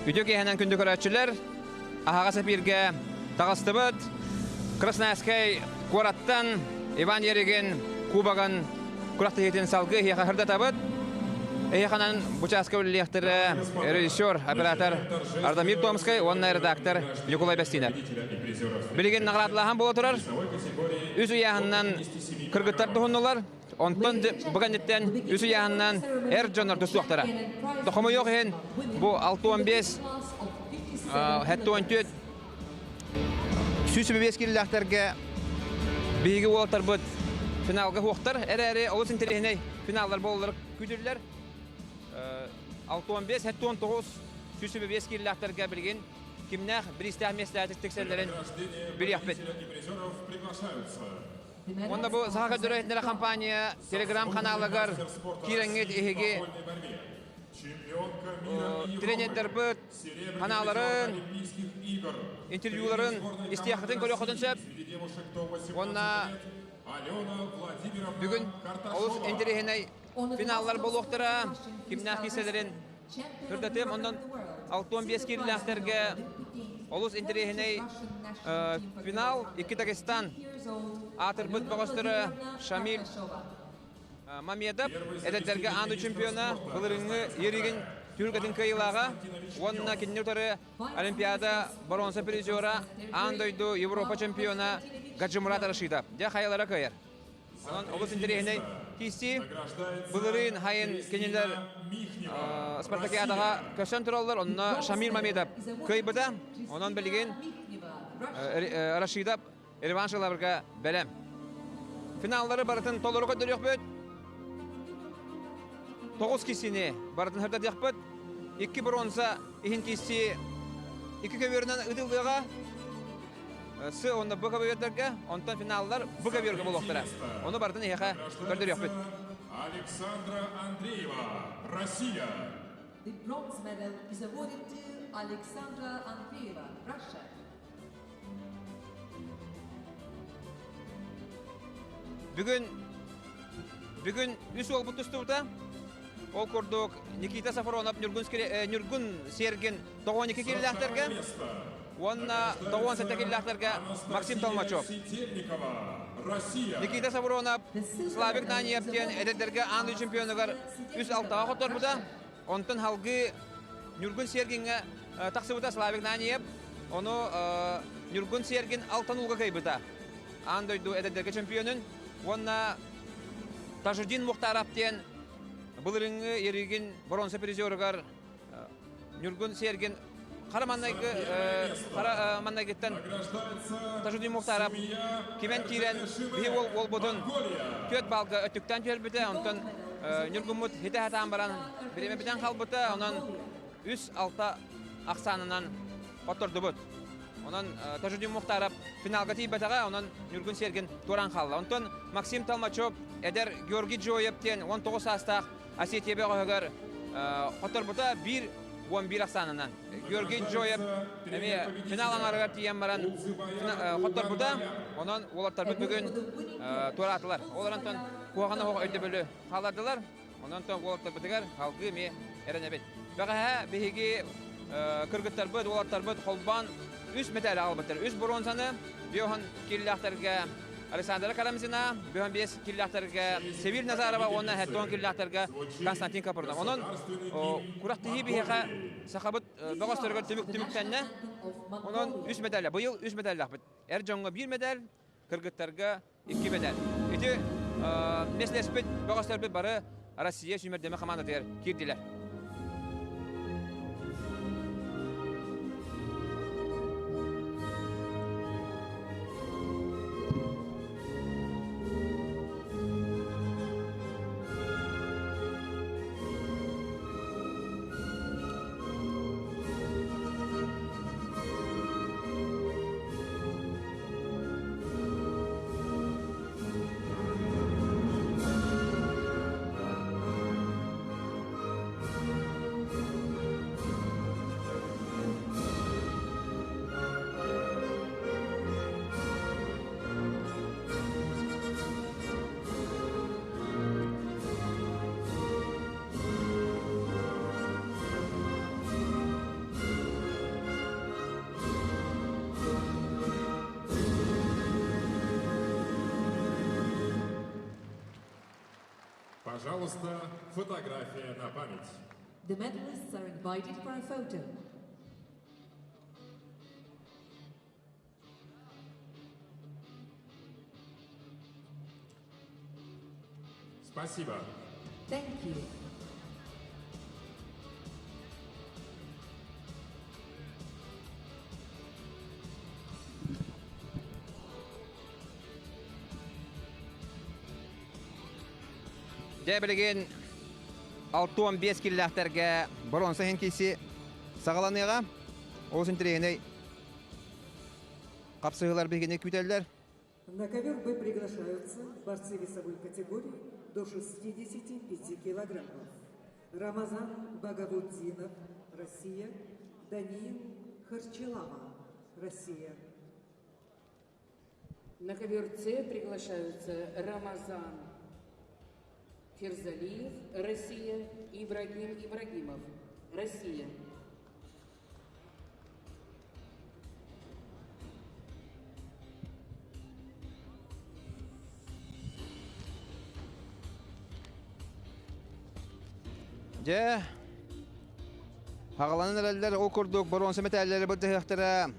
Үтүө киэһэнэн күндү көрөөччүлэр, аһаҕас эпииргэ таҕыстыбыт. Красноярскай куораттан Иван Еригин кубогын күрэхтэһиитин салгыы эһиэхэ сырдатабыт. Эһиэхэнэн бу чааска үлэлиэхтэрэ режиссер, оператор Ардамир Томскай уонна редактор Ньукулай Бэстиинэп. Билигин наҕараадалааһын буола турар. Үс ыйааһынынан кыргыттар туһуннулар. Онтон бу кэнниттэн үс ыйааһынынан эр дьоннор тустуохтара. Хомойуох иһин бу 65 74 105 киилэлээхтэргэ биһиги уолаттарбыт финалга суохтар эрээри олус интэриэһинэй финаллар буолаллар күүтүллэр. 65 79 105 киилэлээхтэргэ билигин кимнээх бириистээх миэстэлээх тиксэллэрин билиэхпит. Уонна бу Саха көрдөрөр компания телеграм-ханаалыгар киирэҥҥит эһиги тренердэрбит ханааларын, интервьюларын истиэххитин көрүөххүтүн сөп. Уонна бүгүн олус интэриэһинэй финаллар буолуохтара. Кимнээх киирсэлэрин Сырдатыам, онон 65 киирилээхтэргэ олус интэриэһинэй финал икки Дагестан аатырбыт бөҕөстөрө Шамиль Мамедов эдэрдэргэ аан дойду чемпиона, былырыыҥҥы Еригин түһүлгэтин кыайыылааҕа уонна кинини утары Олимпиада боруонса призера, аан дойду Европа чемпиона Гаджимурат Рашидов. Дьэ хайалара кыайар? Онон олус интэриэһинэй киирсии. Былырыын хайын кинилэр спартакиадаҕа көрсөн тураллар. Онно Шамир Мамедов кыайбыта. Онон билигин Рашидов реванш ыларга бэлэм. Финаллары барытын толору көрдөрүөхпүт. Тоҕус киһини барытын сырдатыахпыт. Икки бронза иһин киирсии икки көбүөрүнэн ыытыллыаҕа. С уонна Б көбүөрдэргэ, онтон финаллар Б көбүөргэ буолуохтара. Ону барытын эһиэхэ көрдөрүөхпүт. Александра Андреева, Россия. The bronze medal is awarded to Alexandra Andreeva, Russia. Бүгүн бүгүн үс уолбут тустубута. Ол курдук Никита Сафронов Ньургун, Ньургун Сергин 92 киирилээхтэргэ уонна 97 киирилээхтэргэ Максим Толмачев. Никита Сафронов Славик Наниев диэн эдэрдэргэ аан дойду чемпионугар үс алтаҕа хотторбута. Онтон халгыы Ньургун Сергиҥҥэ тахсыбыта Славик Наниев. Ону Ньургун Сергин алтан уулга кыайбыта. Аан дойду эдэрдэргэ чемпионун уонна Тажудин Мухтаров диэн былырыҥҥы Еригин боруонса призерыгар Ньургун Сергин хара маннайгы хара маннайгыттан Тажудин Мухтаров кимэн киирэн биһи уол уолбутун түөрт балга өттүктэн түһэрбитэ онтон Ньургуммут хитэ хатаан баран бириэмэ бүтэн хаалбыта онон үс алта ахсаанынан хоттордубут. Онон Тажудин Мухтаров финалга тиийбэтэҕэ, онон Ньургун Сергин туораан хаалла. Онтон Максим Толмачев эдэр Георгий Джоев диэн 19 саастаах Осетия бөҕөһүгэр хотторбута биир 11 ахсаанынан. Георгий Джоев эмиэ финал аҥарыгар тиийэн баран хотторбута. Онон уолаттарбыт бүгүн туораатылар. Ол онтон куһаҕан оһох өйдөбүлү хааллардылар. Онон уолаттарбытыгар салгыы эмиэ эрэнэбит. Бэҕэһээ биһиги кыргыттарбыт, уолаттарбыт холбоон үс мэтээл аҕалбыттар. Үс боруонсаны Биохан кииллээхтэргэ Александра Карамзина, Биохан биэс кииллээхтэргэ Севиль Назарова уонна Хеттон кииллээхтэргэ Константин Капрунов. Онон күрэхтэһии биһиэхэ сахабыт бөҕөстөрүгэр түмүк түмүктэннэ. Онон үс мэдээлэ. Быйыл үс мэдээллээхпит. Эр дьоҥҥо биир мэдээл, кыргыттарга икки медаль. Ити миэстэлэспит бөҕөстөрбүт бары Россия сүүмэрдэмэ хамаандатыгар киирдилэр. Пожалуйста, фотография на память. The medalists are invited for a photo. Спасибо. Thank you. Дьэ билигин 65 киллээхтэргэ боруонса иһин киирсии саҕаланыаҕа. Олус интэриэһинэй хапсыһыылар биһигини күүтэллэр. На ковер Б приглашаются борцы весовой категории до 65 килограммов. Рамазан Багавутдинов, Россия, Даниил Харчелава, Россия. На ковер С приглашаются Рамазан Ферзалиев, Россия, Ибрагим Ибрагимов, Россия. Дьэ, хаҕаланан эрэллэр ол курдук боруонса мэтээллэри былдьаһыахтара.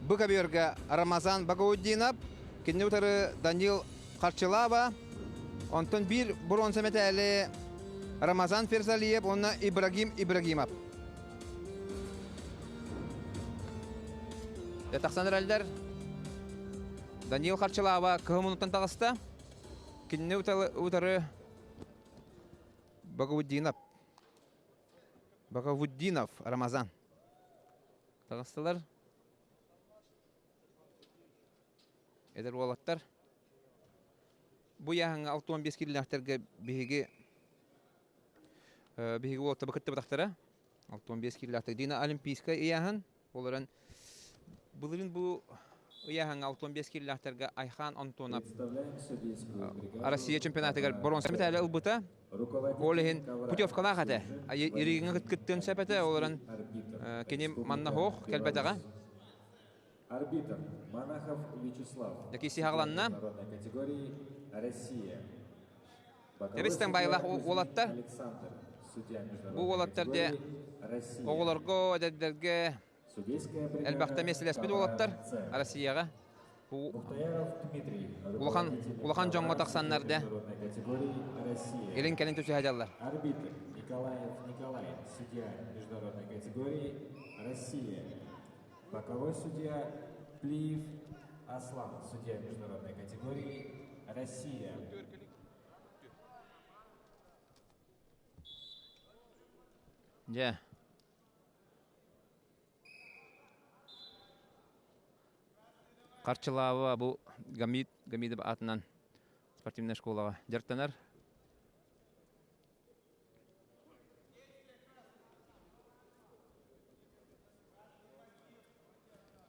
Бу көбүөргэ Рамазан Багаудинов, кинини утары Данил Харчылава, онтон биир боруонса мэтээли Рамазан Ферзалиев уонна Ибрагим Ибрагимов. Тахсан эрэллэр. Данил Харчылава кыһыл муннуктан таҕыста. Кинини утары Багаудинов. Багаудинов Рамазан. Таҕыстылар. Эдэр уолаттар. Бу яһаҥҥа 65 киилэлээхтэргэ биһиги биһиги уолаттар кыттыбатахтара. 65 киилэлээхтэр. Дина Олимпийскай ыйааһын. Олорон былырыын бу ыйааһыҥҥа 65 киилэлээхтэргэ Айхан Антонов Россия чемпионатыгар боруонса мэтээли ылбыта. Ол иһин путевкалаах этэ. Иригиҥҥэ кыттыан сөп этэ. Олорон кини манна суох кэлбэтэҕэ. Арбитр Монахов Вячеслав. Дакиси хаҕаланна. Народной категории Россия. Эбистэн байлаах уолаттар. Бу уолаттар де оҕолорго, эдэрдэргэ элбэхтэ миэстэлэспит уолаттар Россияҕа. Бу улахан улахан дьоҥҥо тахсаннар да илин кэлин түсүһэ дьаллар. Арбитр Николаев Николай, судья международной категории Россия. Боковой судья Плиев Аслан, судья международной категории Россия. Дьэ. Харчылааба бу Гамид Гамидов аатынан спортивнай школаҕа дьарыктанар.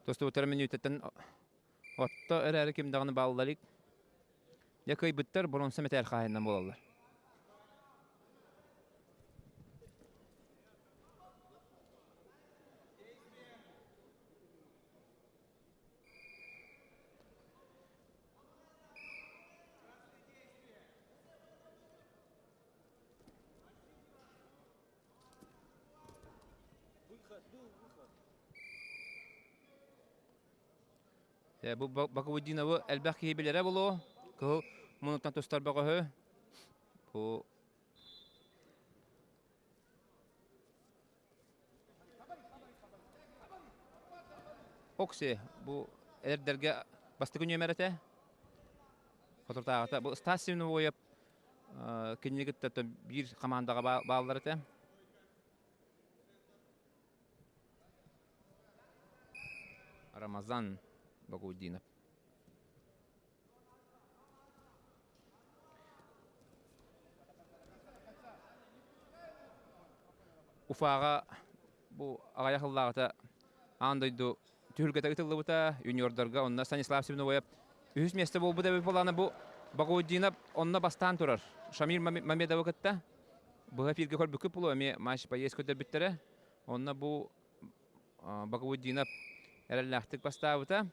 Тостубуттара мүнүүтэттэн отто эрээри ким даҕаны баалла илик. Дьэ кыайбыттар боруонса мэтээл хаһайынан буолаллар. Бу Бакубудиновы элбэх киһи билэрэ буолуо. Кыһыл мунуттан тустар бөҕөһү. Бу Окси бу эрдэргэ бастакы нүөмэр этэ. Хотуртааҕыта бу Стас Семеновоев кинини кытта биир хамаандаҕа бааллар этэ. Рамазан Багудинов. Уфаҕа бу аҕыйах сыллааҕыта аан дойду түһүлгэтэ ыытыллыбыта юниордарга онно Станислав Семеновоев үһүс миэстэ буолбут эбит буоллаҕына бу Багаудинов онно бастаан турар Шамир Мамедовы кытта быһа эфиргэ көрбүккүт буолуо эмиэ матч поездка көрдөрбүттэрэ онно бу Багаудинов эрэллээхтик бастаабыта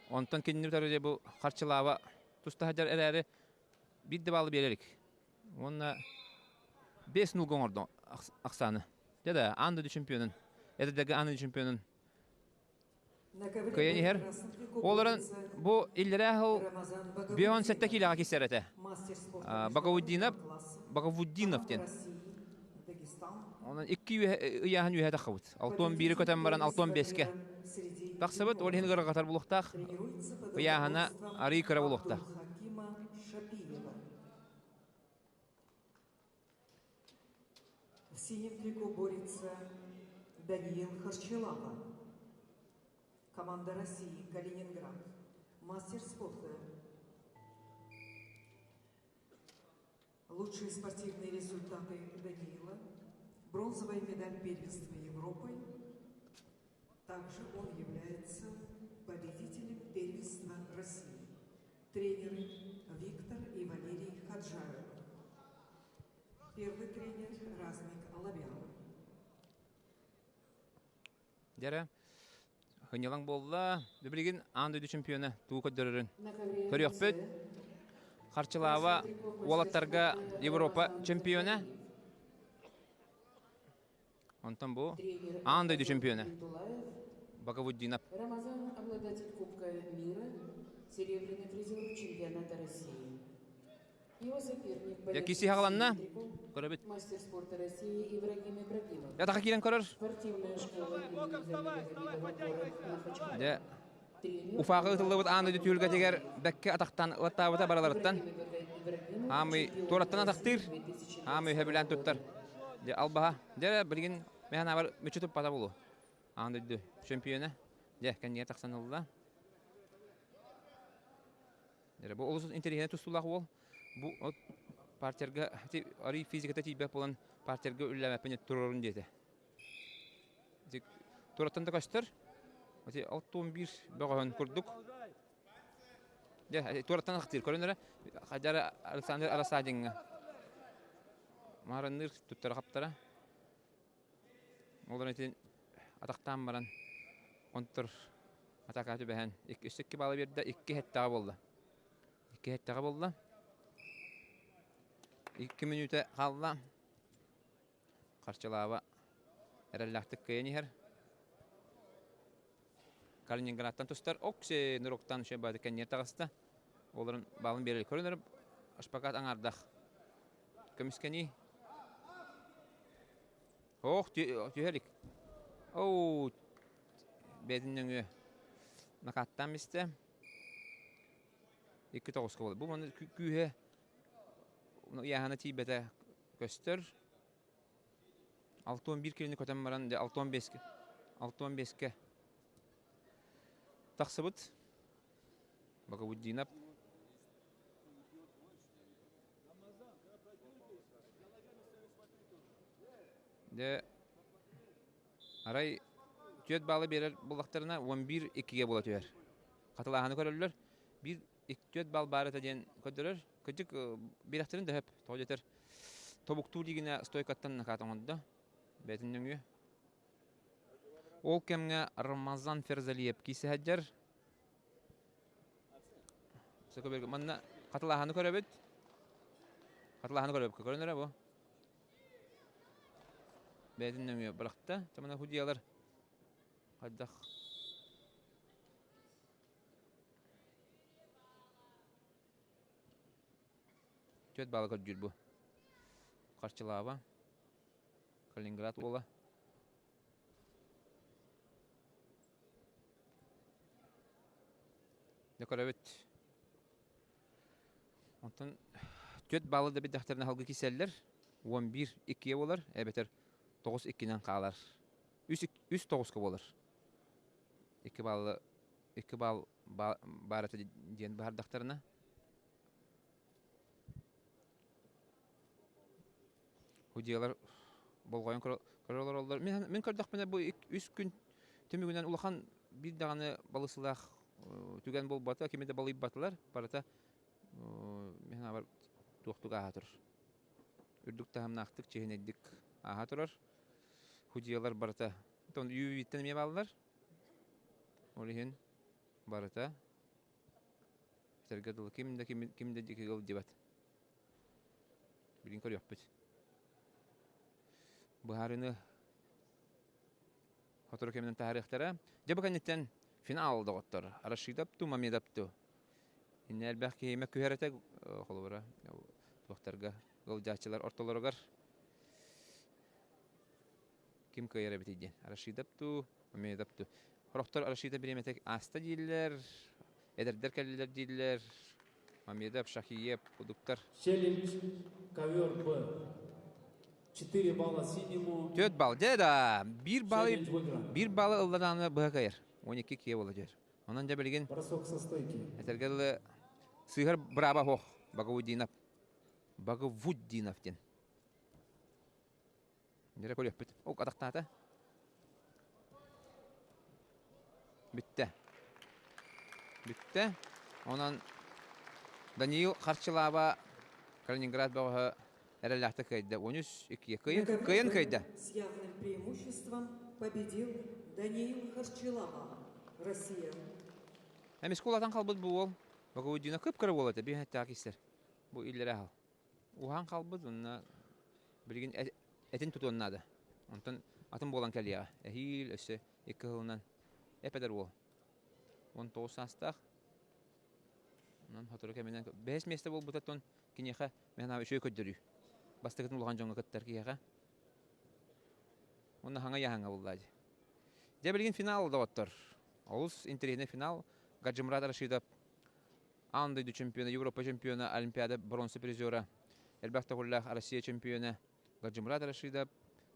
онтон кинини утары бу харчылааба туста сылдьар эрээри. Биир да баалы биэрэрик. Уонна 5-0 оҥордо ахсааны. Дьэ да, аан дойду чемпионун, эдэрдэргэ аан дойду чемпионун кыайан иһэр. Олорон бу иллэрээ сыл 57 киилэҕэ киирсэр этэ. Багаудинов, Багавуддинов диэн. Онон икки ыйааһын үөһэ таххыбыт. 61-и көтөн баран 65-кэ тахсыбыт. Ол иһин ыарырҕатар булуохтаах. Ыйааһына арыый кыра буолуохтаах. В синем трико борется Даниил Харчелава. Команда России, Калининград. Мастер спорта. Лучшие спортивные результаты Даниила. Бронзовая медаль первенства Европы. Также он является победителем первенства России. Тренеры Виктор и Валерий Хаджаевы. Первый тренер Размик Алабян. Дьэрэ, хынньалаҥ буолла. Билигин аан дойду чемпиона тугу көрдөрөрүн көрүөхпүт. Харчылаава уолаттарга Европа чемпиона. Онтон бу аан дойду чемпиона Багавуддинов. Рамазан – обладатель Кубка мира, серебряный призер чемпионата России. Его соперник Дьэ киси хаҕаланна. Көрөбүт. Мастер спорта России Ибрагим Ибрагимов. Дьэ таха киирэн көрөр. Спортивная школа имени Замира город Дьэ Уфаҕа ыытыллыбыт аан дойду түһүлгэтигэр бэккэ атахтан ылаттаабыта барыларыттан. Аамый туораттан атахтыыр, аамый үһэ туттар. Дьэ албаһа. Дьэ билигин мэһэн абар мүччү туппата буолуо. Аан дойду чемпиона. Дьэ кэннигэр тахсан ылла. Дьэ бу олус интэриэһинэй тустуулаах уол. Бу от партерга арый физиката тиийбэт буолан партерга үллэмэппин турорун диэтэ. Тураттан да көстөр. Ити 61 бөҕөһүн курдук. Дьэ, туораттан ахтыыр. Көрөн эрэ, Хадьара Александр Арасадиҥҥа. Маарынныыр туттара хаптара. Олорон итин атахтаан баран контр атака түбэһэн өссө икки баалы биэрдэ, икки хэттэҕэ буолла. Икки хэттэҕэ буолла. Икки мүнүүтэ хаалла. Харчылааба эрэллээхтик кыайан иһэр. Калининградтан тустар Окси Нуруктан үчүгэй кэнниэр таҕыста. Олорун баалын биэрэр. Көрүнэр шпагат аҥаардах. Көмүскэнии. Ох, түһэрик. Оу, бэйэтин нөҥүө накаттаан истэ. Икки тоҕуска буолла. Бу маны күүһэ ыйааһына тиийбэтэ көстөр. 61 килини көтөн баран, дьэ 65-кэ 65-кэ тахсыбыт. Багауддинов. Дьэ, арай түөрт баалы биэрэр буоллахтарына, 11-2-гэ буола түһэр. Хатылааһыны көрөллөр. Биир түөрт баал баар этэ диэн көрдөрөр. Кырдьык, биэрэхтэрин да сөп. Тоҕо диэтэр, тобуктуу диигинэ стойкаттан накаат оҥордо. Бэйэтин нөҥүө. Ол кэмҥэ Рамазан Ферзалиев киирсэ сылдьар. Манна хатылааһыны көрөбүт. Хатылааһыны көрөбүт. Көрөн эрэ бу. Бэйэтин нөҥүө бырахта. Чамана худьялар хайдах Түөрт баалы көрдүүр бу. Харчылааба. Калининград уола. Дьэ көрөбүт. Онтон түөрт баалы да бидэхтэринэ халгы киселлэр. 11 иккигэ буолар, эбэтэр 9 иккинэн хаалар. Үс, үс тоҕуска буолар. Икки баалы икки баал баар этэ диэн быһаардахтарына Худьялар болҕойон көрө олороллор. Мин, мин көрдөхпүнэ бу үс күн түмүгүнэн улахан биир даҕаны балысылаах түгэн буолбата, кими да балыйбатылар. Барыта мин санаабар туохтук ааһа турар. Үрдүк таһымнаахтык, чиэһинэйдик ааһа турар. Худьялар барыта Үүттэн эмиэ бааллар. Ол иһин барыта этэргэ дылы ким да ким, ким да диэки ыалдьыбат. Билин көрүөхпүт. Быһаарыыны сотору кэминэн таһаарыахтара. Дьэ бу кэнниттэн финал доҕоттор. Рашидов ту, Мамедов ту. Иннэ элбэх киһи күһэр этэ холобура туохтарга ыалдьааччылар ортолоругар ким кыайар эбитий диэн. Рашидов ту, Мамедов ту. Сорохтор Рашидов бириэмэтэ ааста дииллэр, эдэрдэр кэллилэр дииллэр. Мамедов, Шахиев кудуктар. Челлендж ковер Б. 4 балла синему. 4 балл. Дьэ да, биир баллы биир баллы ылладааны быһа кыайар. 12 киэ буола дьэр. Онон дьэ билигин Бросок со стойки. Этэргэ дылы сыыһар бырааба суох Багаудинов. Багавуддинов диэн. Дьэрэ көрүөхпүт. Ок атахтаата. Бүттэ. Бүттэ. Онон Даниил Харчылааба Калининград бөҕөһө эрэллээхтик кыайда. 13-2 кыайан, кыайан кыайда. С явным преимуществом победил Даниил Харчилава, Россия. Эмискэ улаатан халбыт бу уол. Багаудина кып-кыра уол этэ, биир эттээх киһилэр. Бу иллэрэ аһал. Уһаан хаалбыт уонна билигин этин тутуон наада. Онтон атын буолан кэлиэҕэ. Эһиил өссө икки сылынан эп-эдэр уол. 19 саастаах. Онон сотору кэминэн бэһис миэстэ буолбутаттан киниэхэ мен үчүгэй көрдөрүү. Бастакытын улахан дьоҥҥо кыттар киһиэхэ. Уонна хаҥа яһаҥа булла дии. Дьэ билигин финал доҕоттор. Олус интэриэһинэй финал. Гаджимурат Рашидов Аан дойду чемпиона, Европа чемпиона, Олимпиада боруонса призера, элбэх төгүллээх Россия чемпиона Гаджимурат Рашидов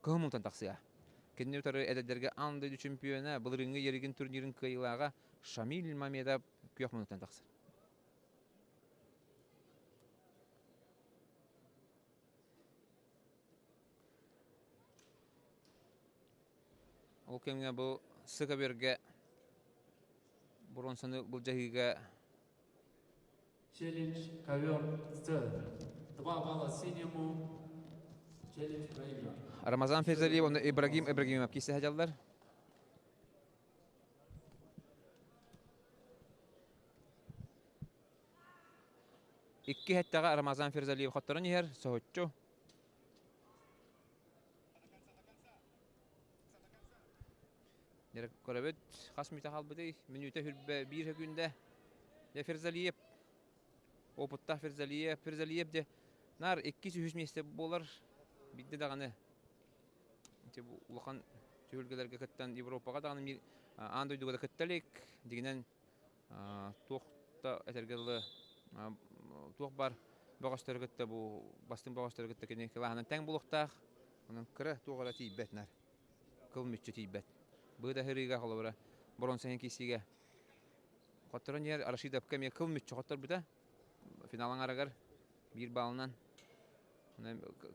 кыһыл мунтан тахсыа. Кинини утары эдэрдэргэ аан дойду чемпиона, былырыыҥҥы Еригин турнирын кыайыылааҕа Шамиль Мамедов күөх муннуктан тахсар. Ол кэмҥэ бу Сыкабергэ боруонсаны былдьаһыыга Челлендж ковер С. Два балла синему. Челлендж проигран. Рамазан Ферзалиев уонна Ибрагим Ибрагимов киирсэ сылдьаллар. Икки эттэҕэ Рамазан Ферзалиев хотторон иһэр, соһуччу. Көрөбүт, хас мүнүүтэ хаалбытый? Мүнүүтэ хүрбэ биир сөкүүндэ. Дьэ Ферзалиев, опыттаах Ферзалиев, Ферзалиев дьэ наар иккис үһүс миэстэ буолар. Биирдэ даҕаны ити улахан түһүлгэлэргэ кыттан Европаҕа даҕаны мир аан дойдуга да кытта илик. Дьиҥинэн туох да этэргэ дылы туох бар бөҕөстөрү кытта бу бастыҥ бөҕөстөрү кытта кини кылааһынан тэҥ буолуохтаах. Онон кыра туох эрэ тиийбэт наар. Кыл мүччү тиийбэт. Быыда сырыыга холобура боруонса иһин киирсиигэ хотторон иһэр Рашидовка эмиэ кыл мүччү хотторбута. Финал аҥарыгар биир баалынан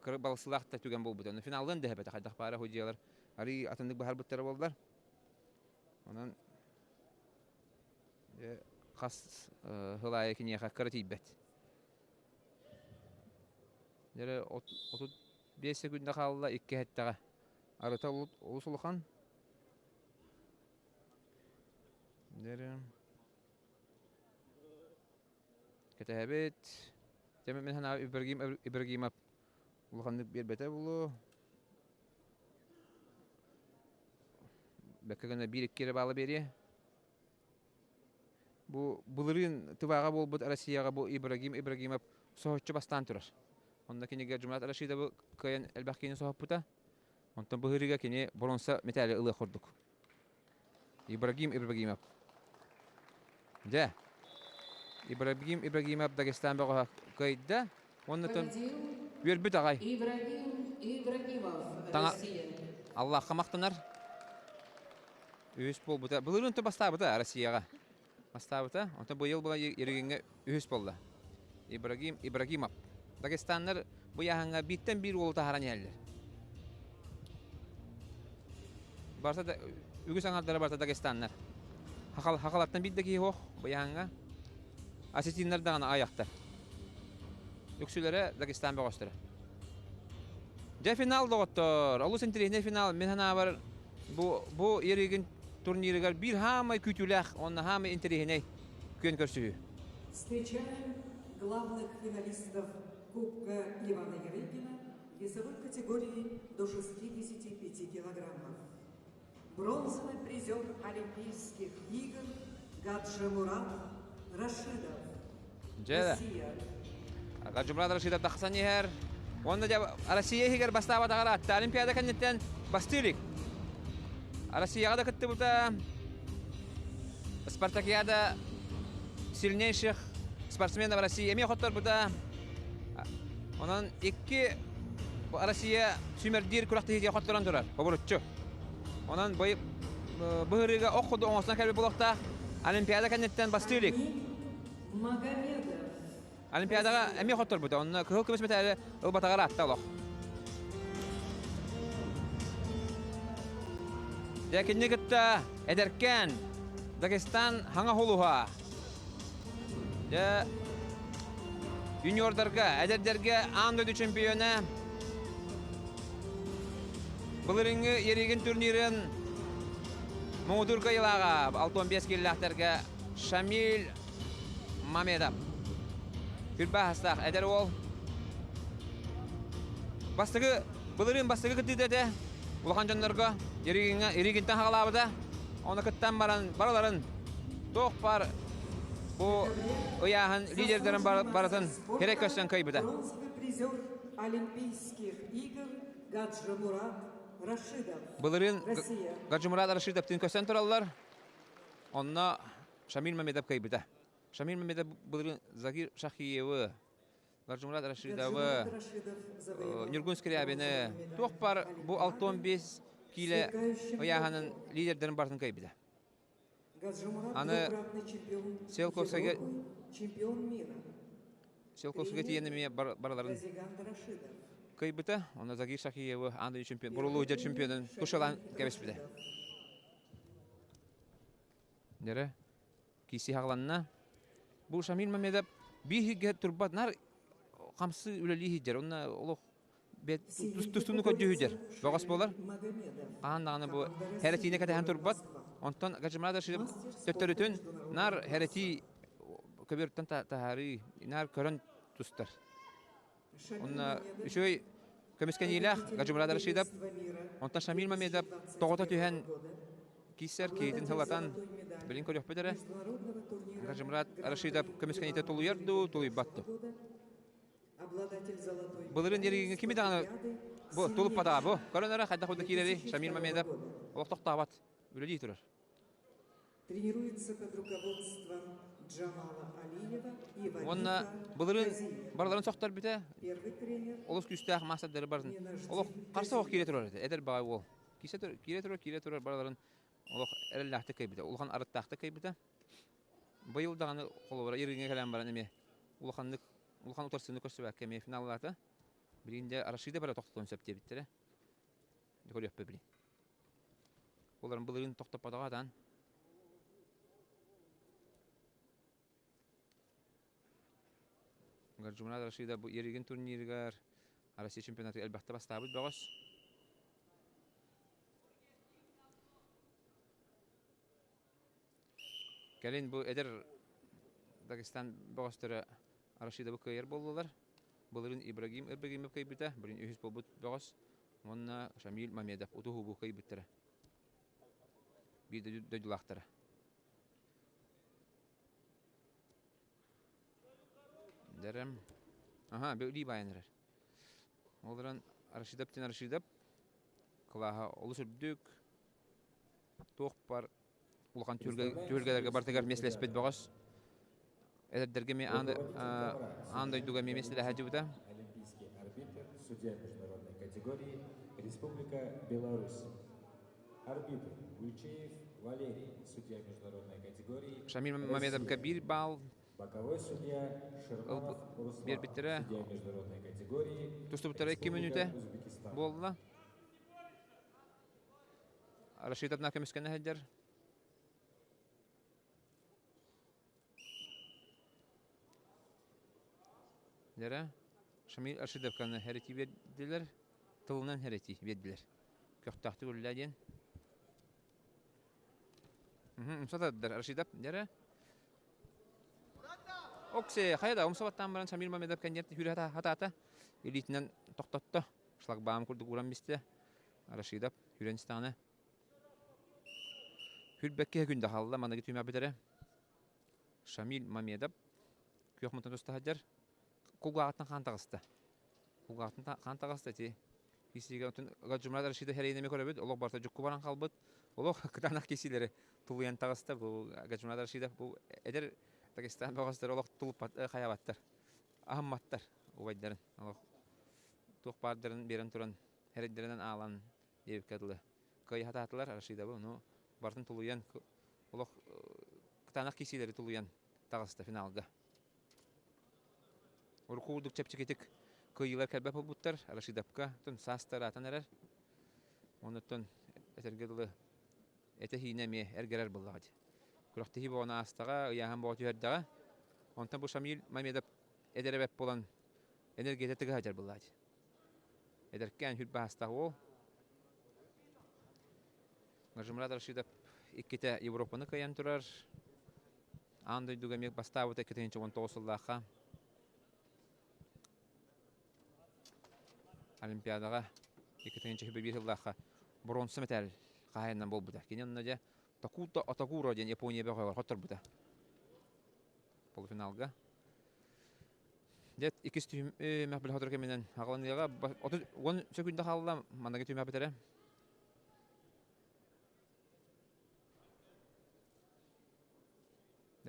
кыра балсылаах да түгэн буолбута. Финаллыан да эбэтэ хайдах баара судьялар арый атыннык баһарбыттара буоллар. Онон хас сыл аайы киниэхэ кыра тиийбэт. Дьэ 35 секунда хаалла икки эттэҕэ. Арыта олус улахан. Дьэ кэтэһэбит. Дьэ мин санаабар Ибрагим Ибрагимов улаханнык биэрбэтэ буолуо. Бэккэ гына биир-икки эрэ баалы биэриэ. Бу былырыын Тываҕа буолбут Россияҕа бу Ибрагим Ибрагимов соһуччу бастаан турар. Онно кинигэ Джумат Рашидовы кыайан элбэх киһини соһуппута. Онтон быһыырыга кини боруонса мэтээли ылыах курдук. Ибрагим Ибрагимов. Дьэ, Ибрагим Ибрагимов Дагестан бөҕөһө кыайда. Уонна үөрбүт аҕай. Ибрагим Ибрагимов, Таҥа Россия. Аллахха махтанар. Үһүс буолбута. Былырыын то бастаабыта Россияҕа. Бастаабыта. Онтон быйыл була Ерегиҥҥэ үһүс буолла. Ибрагим Ибрагимов. Дагестаннар бу яһаҥҥа бииртэн биир уолу таһааран иһэллэр. Барыта да үгүс аҥардара барыта дагестаннар. Хахал, хахалаттан биир да киһи суох бу яһаҥҥа. Осетиннар даҕаны айахтар. Үксүлэрэ Дагестан бөҕөстөрө. Дьэ финал доҕоттор. Олус интэриэһинэй финал. Мин санаабар бу бу Еригин турнирыгар биир хаамай күүтүүлээх уонна хаамай интэриэһинэй күөн көрсүһүү. Встречаем главных финалистов. Кубка Ивана Ерыгина весовой категории до 65 килограммов. Бронзовый призер Олимпийских игр Гаджимурат Рашидов. Россия. Гаджимурат Рашидов тахсан иһэр. Уонна дьэ Россия иһигэр бастаабатаҕар атта Олимпиада кэнниттэн бастыырик. Россияҕа да кыттыбыта Спартакиада сильнейших спортсменов России эмиэ хотторбута. Онон икки Россия сүүмэрдиир күрэхтэһиигэ хотторон турар, обуруччу. Онон быһырыыга ох курдук оҥостон кэлбит буолуохтаах. Олимпиада кэнниттэн бастыы илик. Олимпиадаҕа эмиэ хотторбута. Онно кыһыл көмүс мэтээли ылбатаҕар аатта олох. Дьэ кинини кытта эдэркээн Дагестан хаҥа хулуһа. Дьэ юниордарга, эдэрдэргэ аан дойду чемпиона былырыҥҥы Еригин турнирын муҥутуур кыайыылааҕа 65 киилэлээхтэргэ Шамиль Мамедов. Күрбэ эдэр уол. Бастакы, былырыын бастакы кыттыыта этэ. Улахан дьоннорго Иригинтэн хаҕалаабыта. Оны кыттан баран барыларын туох бар бу ыйааһын лидердэрин барытын керек көстөн кыайбыта. Бронзовый призер Олимпийских игр Гаджимурат Рашидов. Былырыын Гаджимурат Рашидовтыын көстөн тураллар. Онно Шамиль Мамедов кыайбыта. Шамиль Мамедов былырыын Загир Шахиевы, Гаджимурат Рашидовы, Ньургун Скрябины туох бар бу 65 киилэ ыйааһынын лидердэрин барытын кыайбыта. Аны Селковскайга Селковскайга тиийэн эмиэ барыларын кыайбыта. Онно Загир Шахиевы аан дойду чемпион, бурулуу чемпионун кушалаан кэбиспитэ. Дьэрэ, киси хаҕланна. Бу Шамиль Мамедов биир турбат нар хамсы үлэлии сылдьар. Онно олох тустууну көрдүү Бөҕөс буолар. Хаһан даҕаны бу хэрэтиини кэтэһэн турбат. Онтон Гаджимурад Рашидов төттөрүтүн нар хэрэтии көбүөртэн таһаарыы, нар көрөн тустар. Онно үчүгэй көмүскэниилээх Гаджимурад Рашидов, онтон Шамиль Мамедов тоҕото түһэн кииссэр киһитин сылатан билин көрүөхпүт эрэ. Гаджимурад Рашидов көмүскэниитэ тулуйар дуу, тулуйбат дуу? Былырыын дьэригиҥҥэ кими даҕаны бу тулуппатаҕа бу. Көрөн эрэ хайдах курдук киирэри Шамиль Мамедов олох тохтообот үлэлии турар. Тренируется под руководством Джамала Алиева и Уонна былырыын барыларын сохторбүтэ. Олус күүстээх маастардары барын. Олох харса ох киирэ турар этэ. Эдэр баҕай уол. Киирэ турар, киирэ турар барыларын олох эрэллээхтик кыайбыта. Улахан арыттаахтык кыайбыта. Быйыл даҕаны холобура Ирыҥҥа кэлэн баран эмиэ улаханнык улахан утарсыыны көрсүбэккэ эмиэ финаллаата. Билигин дьэ Рашида бара тохтотуон сөп диэбиттэрэ. Көрүөхпүт билин. Олорун былырыын тохтоппотоҕо атаан. Гаджимурад Рашида бу Еригин турнирыгар Россия чемпионатыгар элбэхтэ бастаабыт бөҕөс. Кэлин бу эдэр Дагестан бөҕөстөрө Рашидовы кыайар буоллулар. Былырыын Ибрагим Ибрагимов кыайбыта, былырыын үһүс буолбут бөҕөс уонна Шамиль Мамедов утуһуубу кыайбыттара. Биир дойдулаахтара. Дэрем. Аха, били баайан эрэр. Ол эрэн Рашидов диэн Рашидов кылааһа олус үрдүк, туох бар улахан түһүлгэлэргэ барытыгар миэстэлэспит бөҕөс. Эдэрдэргэ эмиэ аан дойдуга эмиэ миэстэлэһэ сылдьыбыта. Олимпийский арбитр, судья международной категории, Республика Беларусь. Арбитр Гульчеев Валерий, судья международной категории, Шамиль Мамедовка биир балл Боковой судья Шерманов Руслан, биэрбиттэрэ. судья международной категории, Тустубуттара 2 Республика мүнүүтэ Узбекистан. буолла. Рашидовна көмүскэнэ сылдьар. Дэрэ, Шамиль Рашидовканы хэрити биэрдилэр, тылынан хэрити биэрдилэр. Көхтөөхтүк үллээ диэн. Умса тардар Рашидов, дэрэ. Оксе, хайа да, умса баттаан баран Шамиль Мамедов кэнниэр хүрэ хатаата. Илиитинэн тохтотто. Шлагбаум курдук ууран бистэ. Рашидов хүрэн истэҕинэ. Хүрбэккэ күндэ хаалла, маныгы түмэ бүтэрэ. Шамиль Мамедов күөх мунтан туста сылдьар. Кулгааҕыттан хаан таҕыста. Кулгаахтан хаан таҕыста ити. Киисиигэ отун Гаджумрат Рашида хэрейнеми көрөбүт, олох барыта дьукку баран хаалбыт. Олох кытаанах киисилэри тулуйан таҕыста бу Гаджумрат Рашидов бу эдэр Дагестан бөҕөстөр олох тулуппат хайабаттар. Аһымматтар убайдарын. Олох туох баардарын биэрэн туран эрэйдэринэн аалан диэбиккэ дылы. Кыайа сатаатылар Рашидовы, ону барытын тулуйан олох кытаанах киисилэри тулуйан таҕыста финалга. Урукку курдук чэпчэкитик кыайыылар кэлбэт буолбуттар. Рашидовка оттон саас ыраатан эрэр. Онуттан этэргэ дылы этэ-иинэ эмиэ эргэрэр буоллаҕа дии. Күрэхтэһии буолан аастаҕа, ыйааһын буола түһэрдэҕэ. Онтон бу Шамиль Мамедов эдэр эбэт буолан энергията тыга сылдьар буоллаҕа дии. Эдэркээн сүр баастаах уол. Нажимрат Рашидов иккитэ Европаны кыайан турар. Аан дойдуга эмиэ бастаабыта 2019 сыллаахха Олимпиадаҕа 2021 сыллаахха боруонса мэтээл хаһаайынынан буолбута. Кини онно дьэ Такуто Отакуро диэн Япония бөҕөҕөр хотторбута. Полуфиналга. Дьэ иккис түһүмэх били хотор кэминэн аҕаланыаҕа 30 сөкүүндэ хаалла манныгы түһүмэх бүтэрэ.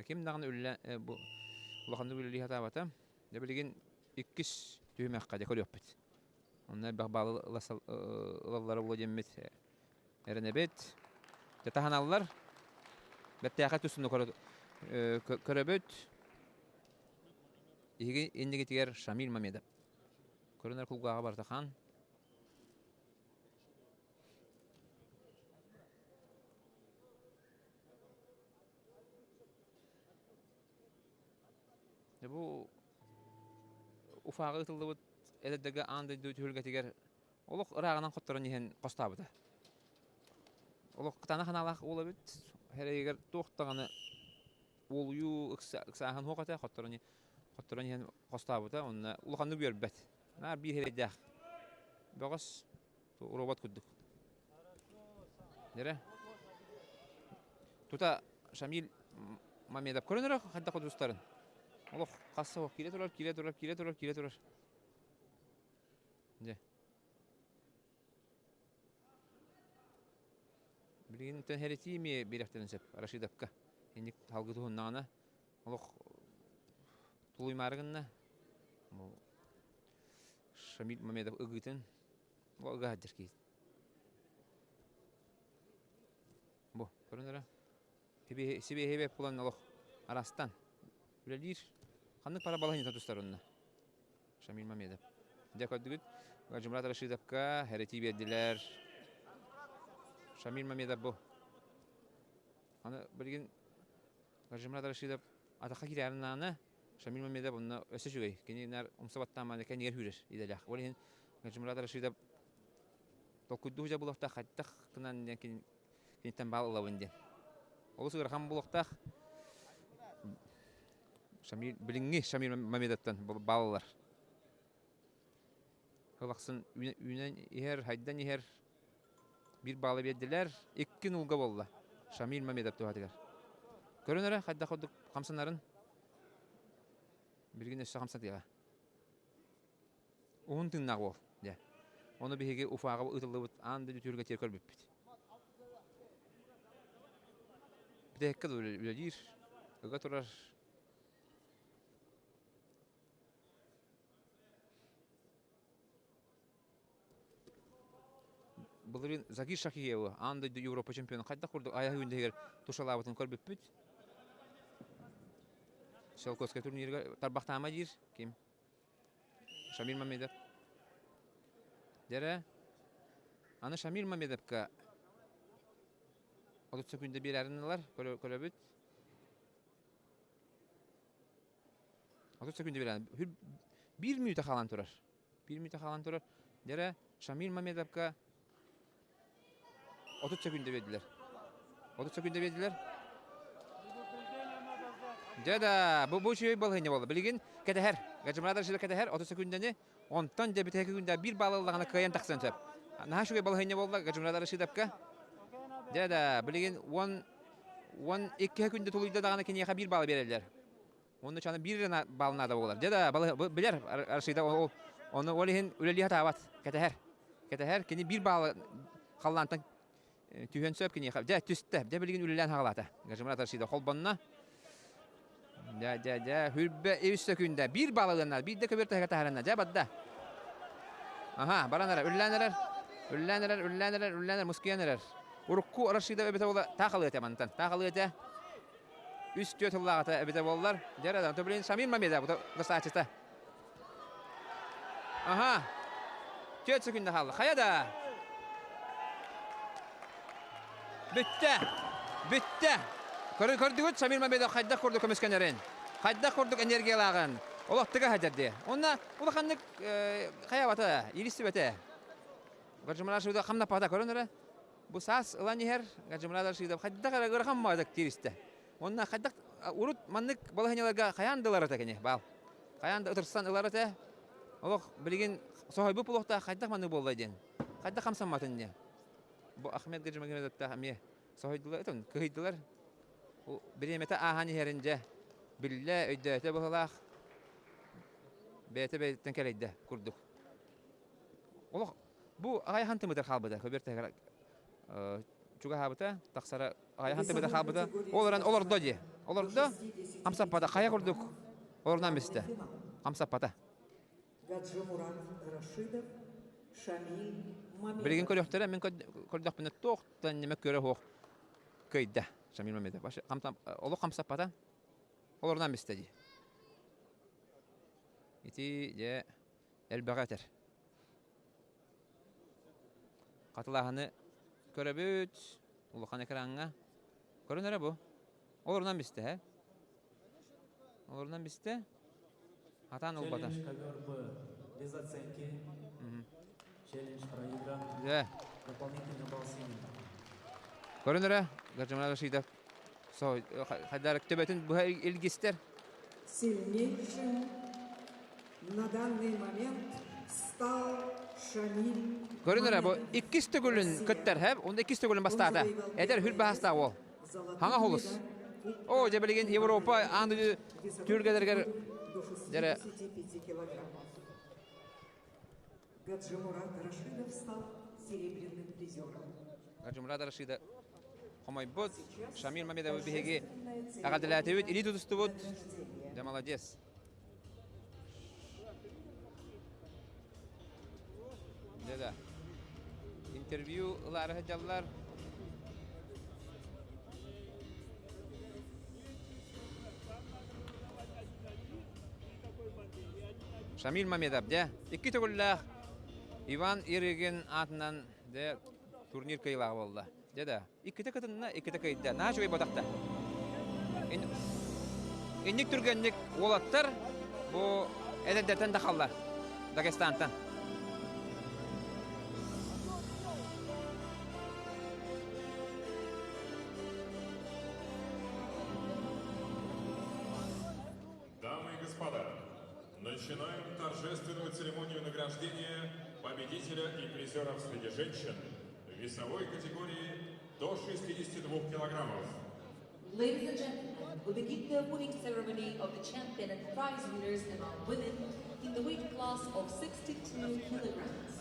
Ким даҕаны үлэ бу улаханнык үлэлии сатаабата. Дьэ билигин иккис түһүмэххэ дьэ көрүөхпүт. Онно элбэх баалы ылаллара буолуо диэммит эрэнэбит. Дьэ таһыналлар. Бэртээхэй тустууну көрөбүт. Иһиги иннигитигэр Шамиль Мамедов. Көрүнэр кулгааҕа барыта хаан. Бу Уфаҕа ыытыллыбыт эдэрдэргэ аан дойду түһүлгэтигэр олох ырааҕынан хотторон иһэн хостообута. Олох кытаанах санаалаах уол эбит. Эрэйигэр туох даҕаны уолуйуу ыксааһын суох этэ, хотторон хотторон иһэн хостообута. Онно улаханнык үөрбэт. Наар биир эрэйдээх бөҕөс робот курдук. Дэрэ. Тута Шамиль Мамедов көрөн эрэ хайдах тустарын. Олох хасса суох киирэ турар, киирэ турар, киирэ турар, киирэ турар. Дьэ. Билигин херэтии эмиэ биэрэхтэрин сөп Рашидовка. Инник салгы туһуннаҕына олох тулуймаары гынна. Шамиль Мамедов ыгыытын ыга сылдьар киһи. Бу, көрөн эрэ. Сибиэһи булан олох арастан үлэлиир. Ханнык пара балаһыанньата тустар онно? Шамиль Мамедов. Дьэ көрдүгүт, Гаджимурат Рашидовка хэрэтии биэрдилэр. Шамиль Мамедов бу. Аны билигин Гаджимурат Рашидов атахха киирэрин ааны Шамиль Мамедов онно өссө үчүгэй. Кини наар умса баттаан кэннигэр сүүрэр идэлээх. Ол иһин Гаджимурат Рашидов толкуйдуу сылдьар буолуохтаах хайдах гынан диэн киниттэн баал ылабын диэн. Олус ыарахан буолуохтаах. Шамиль билиҥҥи Шамиль Мамедовтан баал ылар. Ылахсын үүнэн иһэр, хайдан иһэр. Биир баалы биэрдилэр. Икки нулга буолла. Шамиль Мамедов туһатыгар. Көрөн эрэ хайдах курдук хамсанарын. Билигин өссө хамсатыаҕа. Уһун тыыннаах уол, дьэ. Ону биһиги Уфаҕа ыытыллыбыт аан дойду түһүлгэтигэр көрбүппүт. Бүтэһиккэ үлэлиир, ыга турар. Былырыын Загир Шахиевы аан дойду Европа чемпионун хайдах курдук айах үүндэһигэр тушалаабытын көрбүппүт. Циолковскай турнирга тарбахтаама диир ким? Шамиль Мамедов. Дьэрэ, аны Шамиль Мамедовка 30 секунда биэрэрин ылар, көрөбүт. 30 секунда биэрэн, биир мүнүүтэ хаалан турар. Биир мүнүүтэ хаалан турар. Дьэрэ, Шамиль Мамедовка 30 секунда биэрдилэр. 30 секунда биэрдилэр. Дьэ да, бу бу үчүгэй балаһыанньа буолла. Билигин кэтэһэр. Гаджимурад Рашидов кэтэһэр 30 секундэни. Онтон дьэ бүтэһик күндэ биир балл ыллаҕына кыайан тахсан сөп. Наһаа үчүгэй балаһыанньа буолла Гаджимурад Рашидовка. Дьэ да, билигин 10 12 күндэ тулуйда даҕаны киниэхэ биир балл биэрэллэр. Онно чаны биир эрэ балл наада буолар. Дьэ да, билэр Рашидов ол ону ол иһин үлэлии сатаабат. Кэтэһэр. Кэтэһэр. Кини биир баллы халлаантан Түһүөн сөп киниэхэ. Дьэ, түстэ. Дьэ, билигин үлэлээн хаҕалаата. Гажимрат Рашидов холбонно. Дьэ, дьэ, дьэ, хүрбэ үс сөкүүндэ. Биир балл ылыанна, биирдэ көбүөр таһыга таһарынна. Дьэ, бадда. Аха, баран эрэр, үллээн эрэр. Үллээн эрэр, үллээн эрэр, үллээн эрэр, мускуйан эрэр. Урукку Рашидов эбитэ буола таах алыа этэ мантан. Таах алыа этэ. Үс түөрт сыллааҕыта эбитэ буоллар. Дьэ, эрэ, то блин, Шамиль Мамедов, госачыта. Аха. Түөрт секунда хаалла. Хайа да? Бүттэ. Бүттэ. Көрдүгүт Самир Мамедов хайдах курдук көмүскэнэрин, хайдах курдук энергиялааҕын олох тыга сылдьар дии. Онно улаханнык хайаабата, иилистибэтэ. Гаджимурад Рашидов хамнаппата көрөн эрэ. Бу саас ылан иһэр Гаджимурад Рашидов хайдах эрэ ыарахан маадак тиристэ. Онно хайдах урут маннык балаһыанньаларга хайаан да ылар этэ кини баал. Хайаан да ытырсан ылар этэ. Олох билигин соһуйбут буолуохтаах хайдах маннык буолла диэн. Хайдах хамсамматын диэн. Бу Ахмед Гаджимагомедовтаах эмиэ соһуйдулар, этон кыһыйдылар. Бириэмэтэ ааһан иһэрин дьэ биллэ, өйдөөтө быһылаах. Бэйэтэ бэйэтиттэн кэлэйдэ курдук. Олох бу аҕай хантымытыр хаалбыта. Көбүөр таһыгар чугаһаабыта, тахсара аҕай хантымытыр хаалбыта. Ол эрэн олордо дии. Олордо, хамсаппата. Хайа курдук олорунан бистэ. Хамсаппата. Гаджимурат Рашидов, Шамиль Мамедов. Билигин көрүөхтэрэ, мин көрдөхпүнэ туохтан неме көрө суох кыйда Шамиль Мамедов. Олох хамсаппата. Олорунан бистэ дии. Ити дьэ элбэҕи этэр. Хатылааһыны көрөбүт улахан экраҥҥа. Көрөн эрэ бу. Олорунан бистэ, һэ? Олорунан бистэ. Хатаан ылбата. Челлендж ковер Б без оценки. Челлендж проигран. Дьэ. Дополнительный балл синий. Көрөн эрэ, Гаджимурад Рашидов хайдар төбөтүн быһа илгистэр. Сильнейшим на данный момент стал Шамиль Көрүн эрэ, бу иккис төгүлүн кыттар, һэп, онда иккис төгүлүн бастаата. Эдэр хүр баһастаах уол. Хаҥа холус. О, дьэ билигин Европа аан дойду түһүлгэлэригэр дьэрэ Гаджимурад Рашидов стал серебряным призером. Гаджимурад Рашидов хомойбут. Шамиль Мамедовы биһиги эҕэрдэлээтибит, илии тутустубут. Дьэ, молодец. Дьэ да. Интервью ылаары сылдьаллар. Шамиль Мамедов, дьэ, икки төгүллээх Иван Ерыгин аатынан дьэ турнир кыайыылааҕа буолла. Дьэ да, иккитэ кытынна, иккитэ кыайда. Наһаа үчүгэй ботахта. Инник түргэнник уолаттар бу эдэрдэртэн да халлар. Дагестантан. Дамы и господа, начинаем торжественную церемонию награждения победителя и призеров среди женщин в весовой категории до 62 килограммов. Ladies and gentlemen, we begin the awarding ceremony of the champion and prize winners among women in the weight class of 62 kilograms.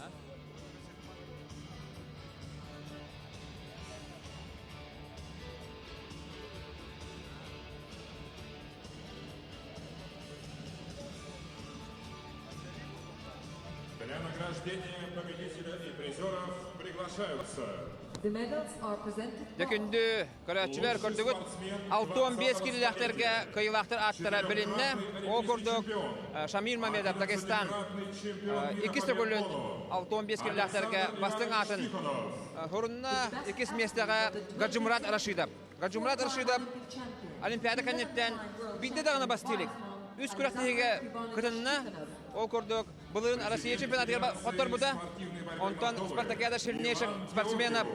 Для награждения победителя и призеров приглашаются The medals are presented Дьэ күндү көрөөччүлэр көрдүгүт 65 киилэлээхтэргэ кыайыылаахтар ааттара билиннэ. Ол курдук Шамиль Мамедов Дагестан иккис төгүлүн 65 киилэлээхтэргэ бастыҥ аатын сурунна. Иккис миэстэҕэ Гаджимурат Рашидов. Гаджимурат Рашидов Олимпиада кэнниттэн биирдэ даҕаны бастыы илик. Үс күрэхтэһиигэ кытынна. Ол курдук былырыын Россия чемпионатыгар хотторбута. Онтон Спартакиада сильнейших спортсменов.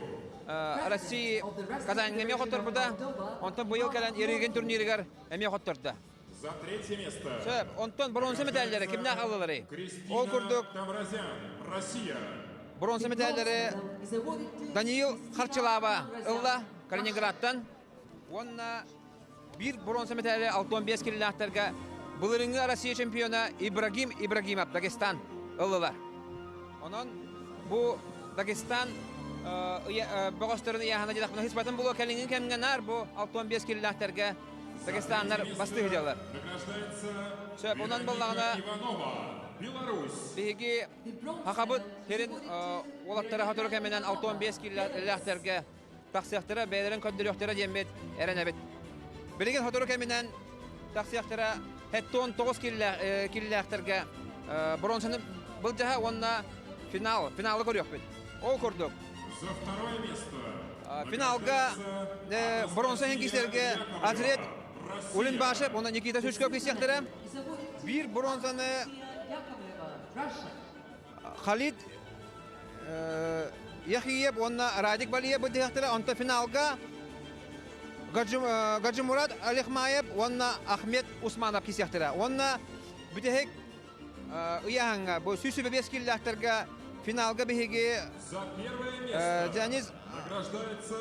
Россия Казаньҥа эмиэ хотторбута. Онтон быйыл кэлэн Ерыгин турнирыгар эмиэ хоттордо. За третье место. Сөп. Онтон бронза медаллары кимнээх аллыларый? Ол курдук Тавразян, Россия. Бронза медаллары Даниил Харчылаба ылла Калининградтан. Уонна биир бронза медали 65 килилээхтэргэ былырыҥҥы Россия чемпиона Ибрагим Ибрагимов Дагестан ыллылар. Онон бу Дагестан бөҕөстөрүн ыйааһына дьадахпына хыспатын булуо кэлиҥҥи кэмҥэ наар бу 65 килилээхтэргэ Дагестаннар бастыы сылдьаллар. Сөп, онон буоллаҕына биһиги Хахабыт сирин уолаттара сотору кэминэн 65 килилээхтэргэ тахсыахтара, бэйэлэрин көрдөрүөхтэрэ диэммит эрэнэбит. Билигин сотору кэминэн тахсыахтара 79 киллээхтэргэ бронзаны былдьаһа уонна финал, финалы көрүөхпүт. Ол курдук. Финалга бронза иһин киирсэргэ Азрет Улинбашев уонна Никита Сучков киирсиэхтэрэ. Биир бронзаны Халид Яхиев уонна Радик Балиев быдыһахтара, онто финалга Гаджимурат Алихмаев уонна Ахмед Усманов киирсиэхтэрэ. Уонна бүтэһик ыйааһыҥҥа бу 125 киллээхтэргэ финалга биһиги Денис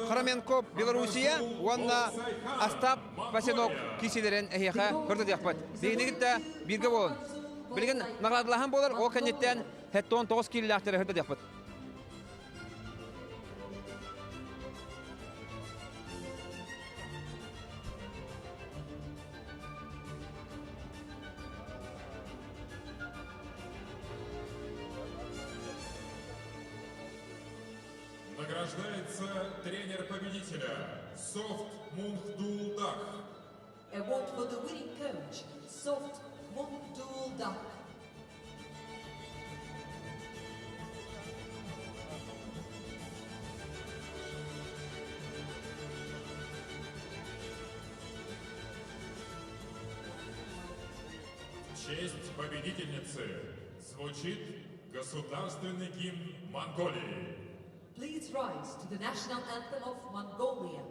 Хроменко Белоруссия уонна Остап Васинок киирсиилэрин эһиэхэ көрдөтүөхпүт. Биһигини кытта бииргэ буолун. Билигин наҕараадалаһан буолар, ол кэнниттэн 79 киилэлээхтэри көрдөтүөхпүт. Награждается тренер победителя Софт Мунхдулдах. Award for the winning coach, Soft Munduldak. В честь победительницы звучит государственный гимн Монголии. Please rise to the national anthem of Mongolia.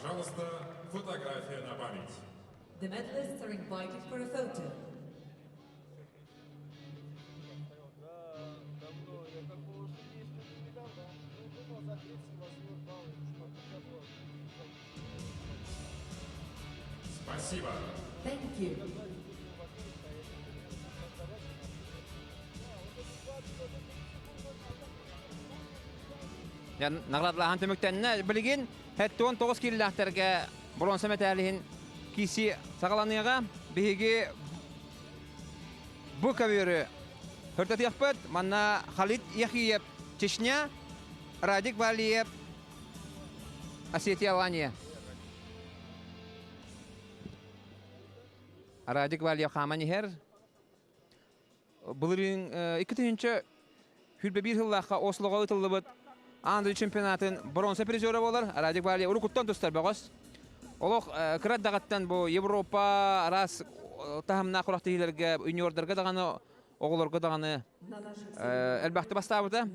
Пожалуйста, фотография на память. The medalists are invited for a photo. Спасибо. Thank you. Наҕараадалааһын түмүктэннэ. Билигин 79 киилэлээхтэргэ бронза мэтээлиһин киси саҕаланыаҕа. Биһиги бу көбүөрү хөртөтүөхпүт. Манна Халид Яхиев Чечня, Радик Валиев Осетия Алания. Радик Валиев хааман иһэр. Былырыын 2021 сыллаахха Ослоҕа ыытыллыбыт аан дойду чемпионатын бронза призера буолар. Радик Валиев уруккуттан тустар бөҕөс. Олох кыра даҕаттан бу Европа араас таһымнаах күрэхтэһиилэргэ юниордарга даҕаны оҕолорго даҕаны элбэхтик бастаабыта.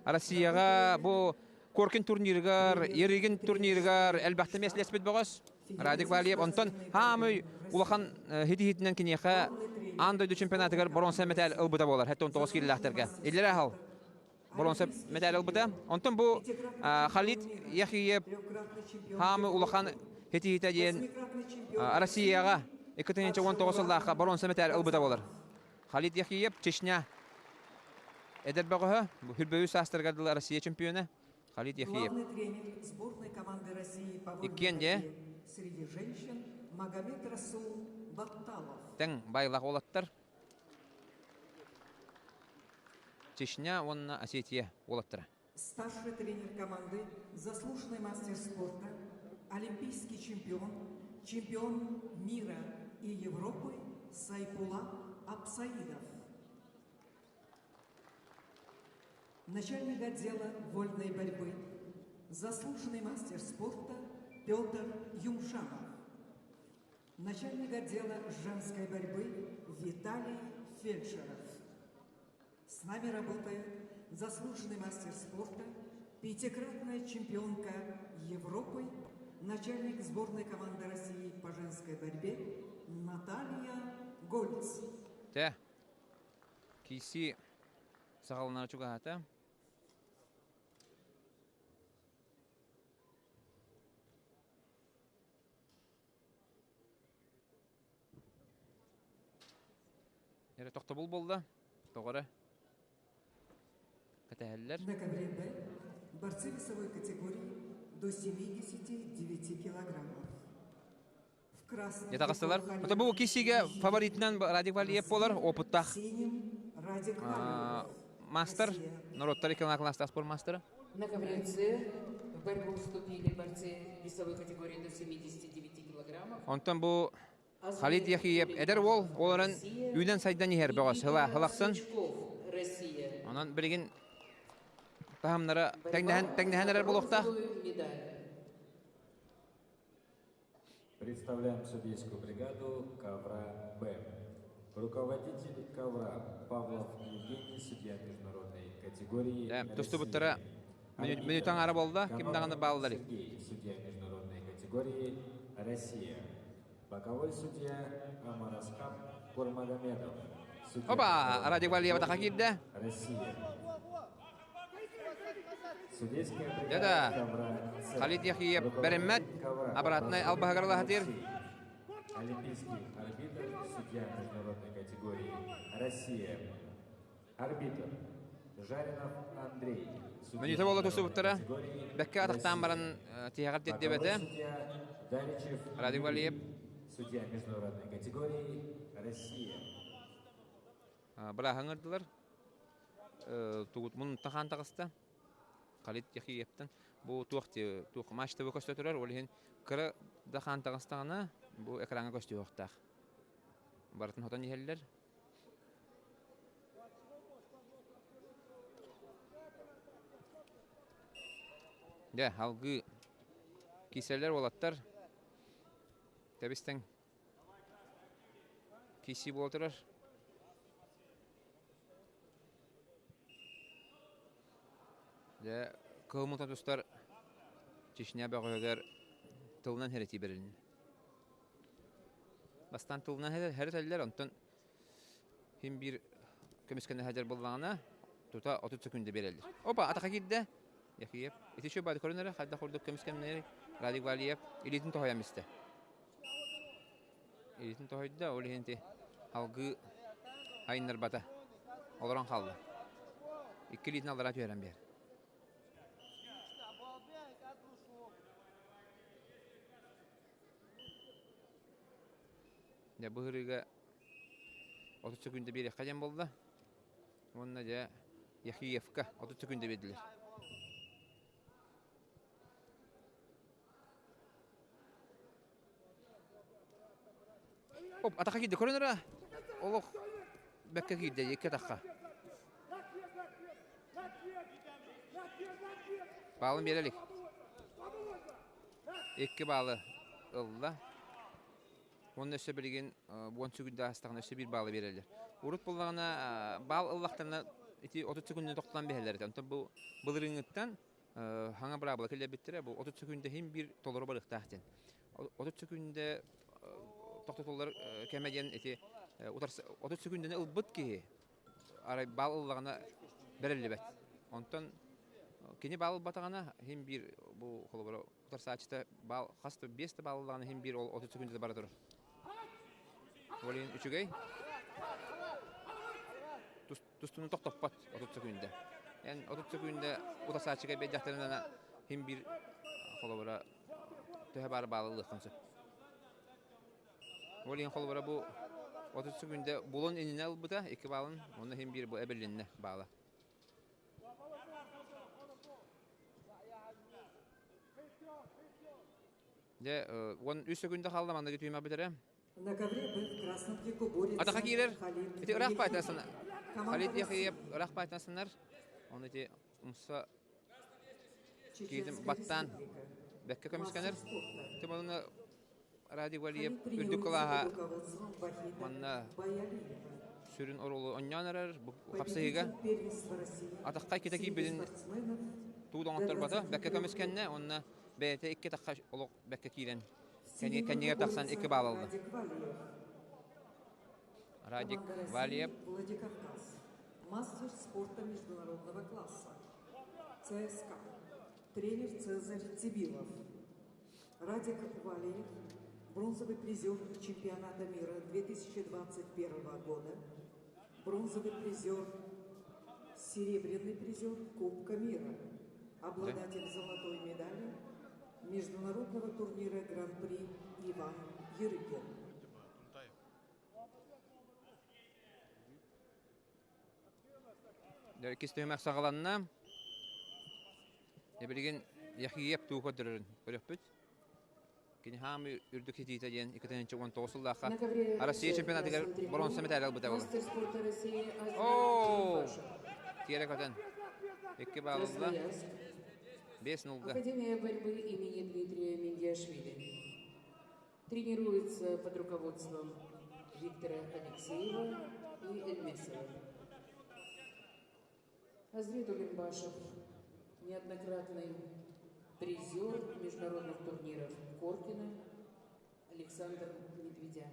Россияҕа бу Коркин турнирыгар, Ерыгин турнирыгар элбэхтэ миэстэлэспит бөҕөс. Радик Валиев. Онтон хаамый улахан хитиһитинэн киниэхэ Аан дойду чемпионатыгар боруонса мэтээл ылбыта буолар 79 киилэлээхтэргэ. Иллэрэ аһал боруонса мэтээл ылбыта. Онтон бу Халид Яхиев хаамы улахан хитиһитэ диэн Россияҕа 2019 сыллаахха боруонса мэтээл ылбыта буолар. Халид Яхиев Чечня эдэр бөҕөһө, хүрбөйүү саастарыгар дылы Россия чемпиона Халид Яхиев. Главный тренер сборной команды России по вольной Иккиэн дьэ борьбе среди женщин Магомед Расул Батталов. Тэҥ байлах уолаттар Чечня уонна Осетия уолаттара. Старший тренер команды, заслуженный мастер спорта, олимпийский чемпион, чемпион мира и Европы Сайпула Абсаидов. Начальник отдела вольной борьбы, заслуженный мастер спорта Петр Юмшанов. Начальник отдела женской борьбы Виталий Фельдшеров. С нами работает заслуженный мастер спорта, пятикратная чемпионка Европы, начальник сборной команды России по женской борьбе Наталья Гольц. Тэ. Киси саҕаланара чугаһаата. Эрэ тохтобул буолла. Тоҕо эрэ кэтэһэллэр. На ковре Б борцы весовой категории до 79 килограммов. В красном Дьэ таҕыстылар. Ото бу киһигэ фаворитынан Радик Валиев буолар, опыттаах Радик Валиев. мастер, норуоттар икки спорт мастера. На ковре С в борьбу вступили борцы весовой категории до 79 килограммов. Онтон бу Халид Яхиев эдэр уол олорон үүнэн сайдан иһэр бөҕөс хыла хылахсын. Россия. Онон билигин таһымнара тэҥнэһэн тэҥнэһэн эрэр буолуохтаах. Представляем судейскую бригаду ковра Б. Руководитель ковра Павлов Евгений, судья международной категории Тустубуттара мүнүүтэн аҥаара буолла, ким даҕаны бааллар. Сергей, судья международной категории Россия. Боковой судья Амарасхаб Курмагомедов. Опа, Радик Валиева таха киирдэ. Россия. Судейская Да-да. бригада ковра С. Халид Яхиев бэриммэт. Обратный албаһыгар лаһатыр. Олимпийский арбитр, судья международной категории Россия. Арбитр Жаринов Андрей. Мүнүүтэ буола тустубуттара. Бэккэ атахтаан баран тиһэҕэр тиэрдибэтэ. Даричев Радик Валиев. Судья международной категории Россия. Бырааһын ырдылар. Тугут муннуттан хаан таҕыста. Халид Яхиевтан бу туох туох матч ТВ көстө турар, ол иһин кыра да хаан таҕыстаҕына бу экраҥҥа көстүөхтээх. Барытын хотон иһэллэр. Дьэ, алгыы киисэлэр уолаттар тэбистэн киисии буола турар. Дьэ, кыһыл тустар Чечня бөҕөһүгэр тылынан хэрэтии бэрилиннэ. Бастаан тылынан хэрэтэллэр, онтон Ким биир көмүскэнэ сылдьар буоллаҕына, тута 30 секунда биэрэллэр. Опа, атаха киирдэ. Яхиев. Ити еще баады көрүнэрэ, хайдах курдук көмүскэмнэри Радик Валиев илиитин тоһуйан истэ. Илиитин тоһуйда, ол иһин ити алгыы айыннарбата. Олорон хаалла. Икки илиитин аллара түһэрэн биэр. Дьэ, бу ырыыга 30 секунда биэриэххэ диэн буолла. Уонна дьэ Яхиевка 30 секунда биэрдилэр. Оп, атаха киирдэ, көрөн эрэ. Олох бэккэ киирдэ, икки атахха. Баалын биэрэ илик. Икки баалы ылла. Уонна өссө билигин уон сүгүндэ аастаҕына өссө биир баалы биэрэллэр. Урут буоллаҕына баал ыллахтарына ити 30 секунда тохтотон биһэллэр этэ. Онтон бу былырыыҥҥыттан хаҥа быраабыла киллэрбиттэрэ бу 30 секунда иһин биир толору барыахтаах диэн. 30 секунда тохтотуллар кэмэ диэн ити 30 секүндэни ылбыт киһи арай баал ыллаҕына бэриллибэт. Онтон кини баал ылбатаҕына иһин биир бу холобура утарсааччыта баал хас да биэс да баал ыллаҕына иһин биир ол 30 секүндэ бара турар. Ол иһин үчүгэй. Тустууну тохтоппот 30 секүндэ. Эн 30 секүндэ утарсааччыга биэрдэхтэринэ иһин биир холобура төһө баар баал ылыаххын сөп. Ол иһин холобура бу 30 секүндэ булун иннинэ ылбыта, икки баалын, онно иһин биир бу эбилиннэ баала. Дьэ, 13 секүндэ хаалла манныгы түүмэ бүтэрэ. На ковре был в красном пику борется Атаха киирэр. Халид Ити ыраах Яхиев. баайтан Команда Халид Яхиев России. ыраах баайтан сынар. Оны ити умса киирдим Чеченская баттаан республика. бэккэ Мастер көмүскэнэр. спорта. Ити манна Радий Валиев Халид үрдүк тренируется кылааһа под руководством Вахида манна Баялиева. сүрүн оруолу оонньоон эрэр бу хапсыһыыга Победитель первенства России атахха иккитэ среди киирбитин спортсменов туу до оҥотторбото бэккэ 23 көмүскэннэ лет. уонна бэйэтэ икки атахха олох бэккэ киирэн В синем кэннигэр углу тахсан борется икки баал ылла. Радик Валиев. Радик Команда России Валиев Владикавказ. Мастер спорта международного класса. ЦСКА. Тренер Цезарь Тибилов. Радик Валиев, бронзовый призер чемпионата мира 2021 года, бронзовый призер, серебряный призер Кубка мира, обладатель золотой медали международного турнира Гран-при Иван Ерыгин. Иккис түһүмэх саҕаланна. Билигин Яхиев туу көрдөрөрүн көрүөхпүт. Кини хаамыы үрдүк ситиитэ диэн 2019 сыллаахха На ковре Россия в чемпионатыгар красном боруонса трико мэтээли ылбыта буолар. мастер спорта России Азрат Оо! Джумбашев. Тиэрэ көтөн. Икки балл ылла. Красноярск. Бес нулга. Академия борьбы имени Дмитрия Миндиашвили. Тренируется под руководством Виктора Алексеева и Эльмесова. Азрет Улимбашев, неоднократный призер международных турниров Коркина, Александр Медведян.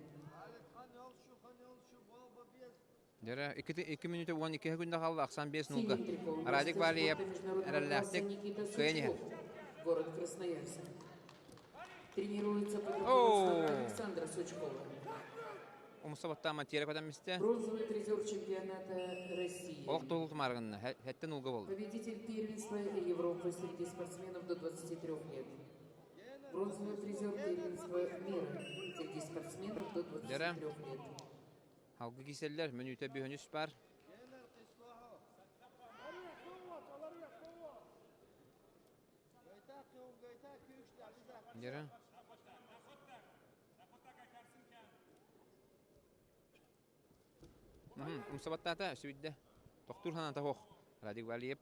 Дьэ, 2 мүнүүтэ 12 күндэ хаалла, ахсаан 5 нулга. Синим трико Радик мастер Валиев спорта международного класса эрэллээхтик Никита кыайан иһэр. Сучков, город Красноярск. Тренируется под Оо! руководством Александра Сучкова. Умса баттаама тиэрэ көтөн мистэ. Бронзовый призер чемпионата России. Олох туолут мааргынна, хэттэн нулга болду. Победитель первенства Европы среди спортсменов до 23 лет. Бронзовый призер первенства мира среди спортсменов до 23 Дьэрэ, лет. халгы киселлэр, мүнүүтэ бүһүнүс бар. Дьэрэ. Умса баттаата, сүүйдэ. Тохтуур санаата суох. Радик Валиев.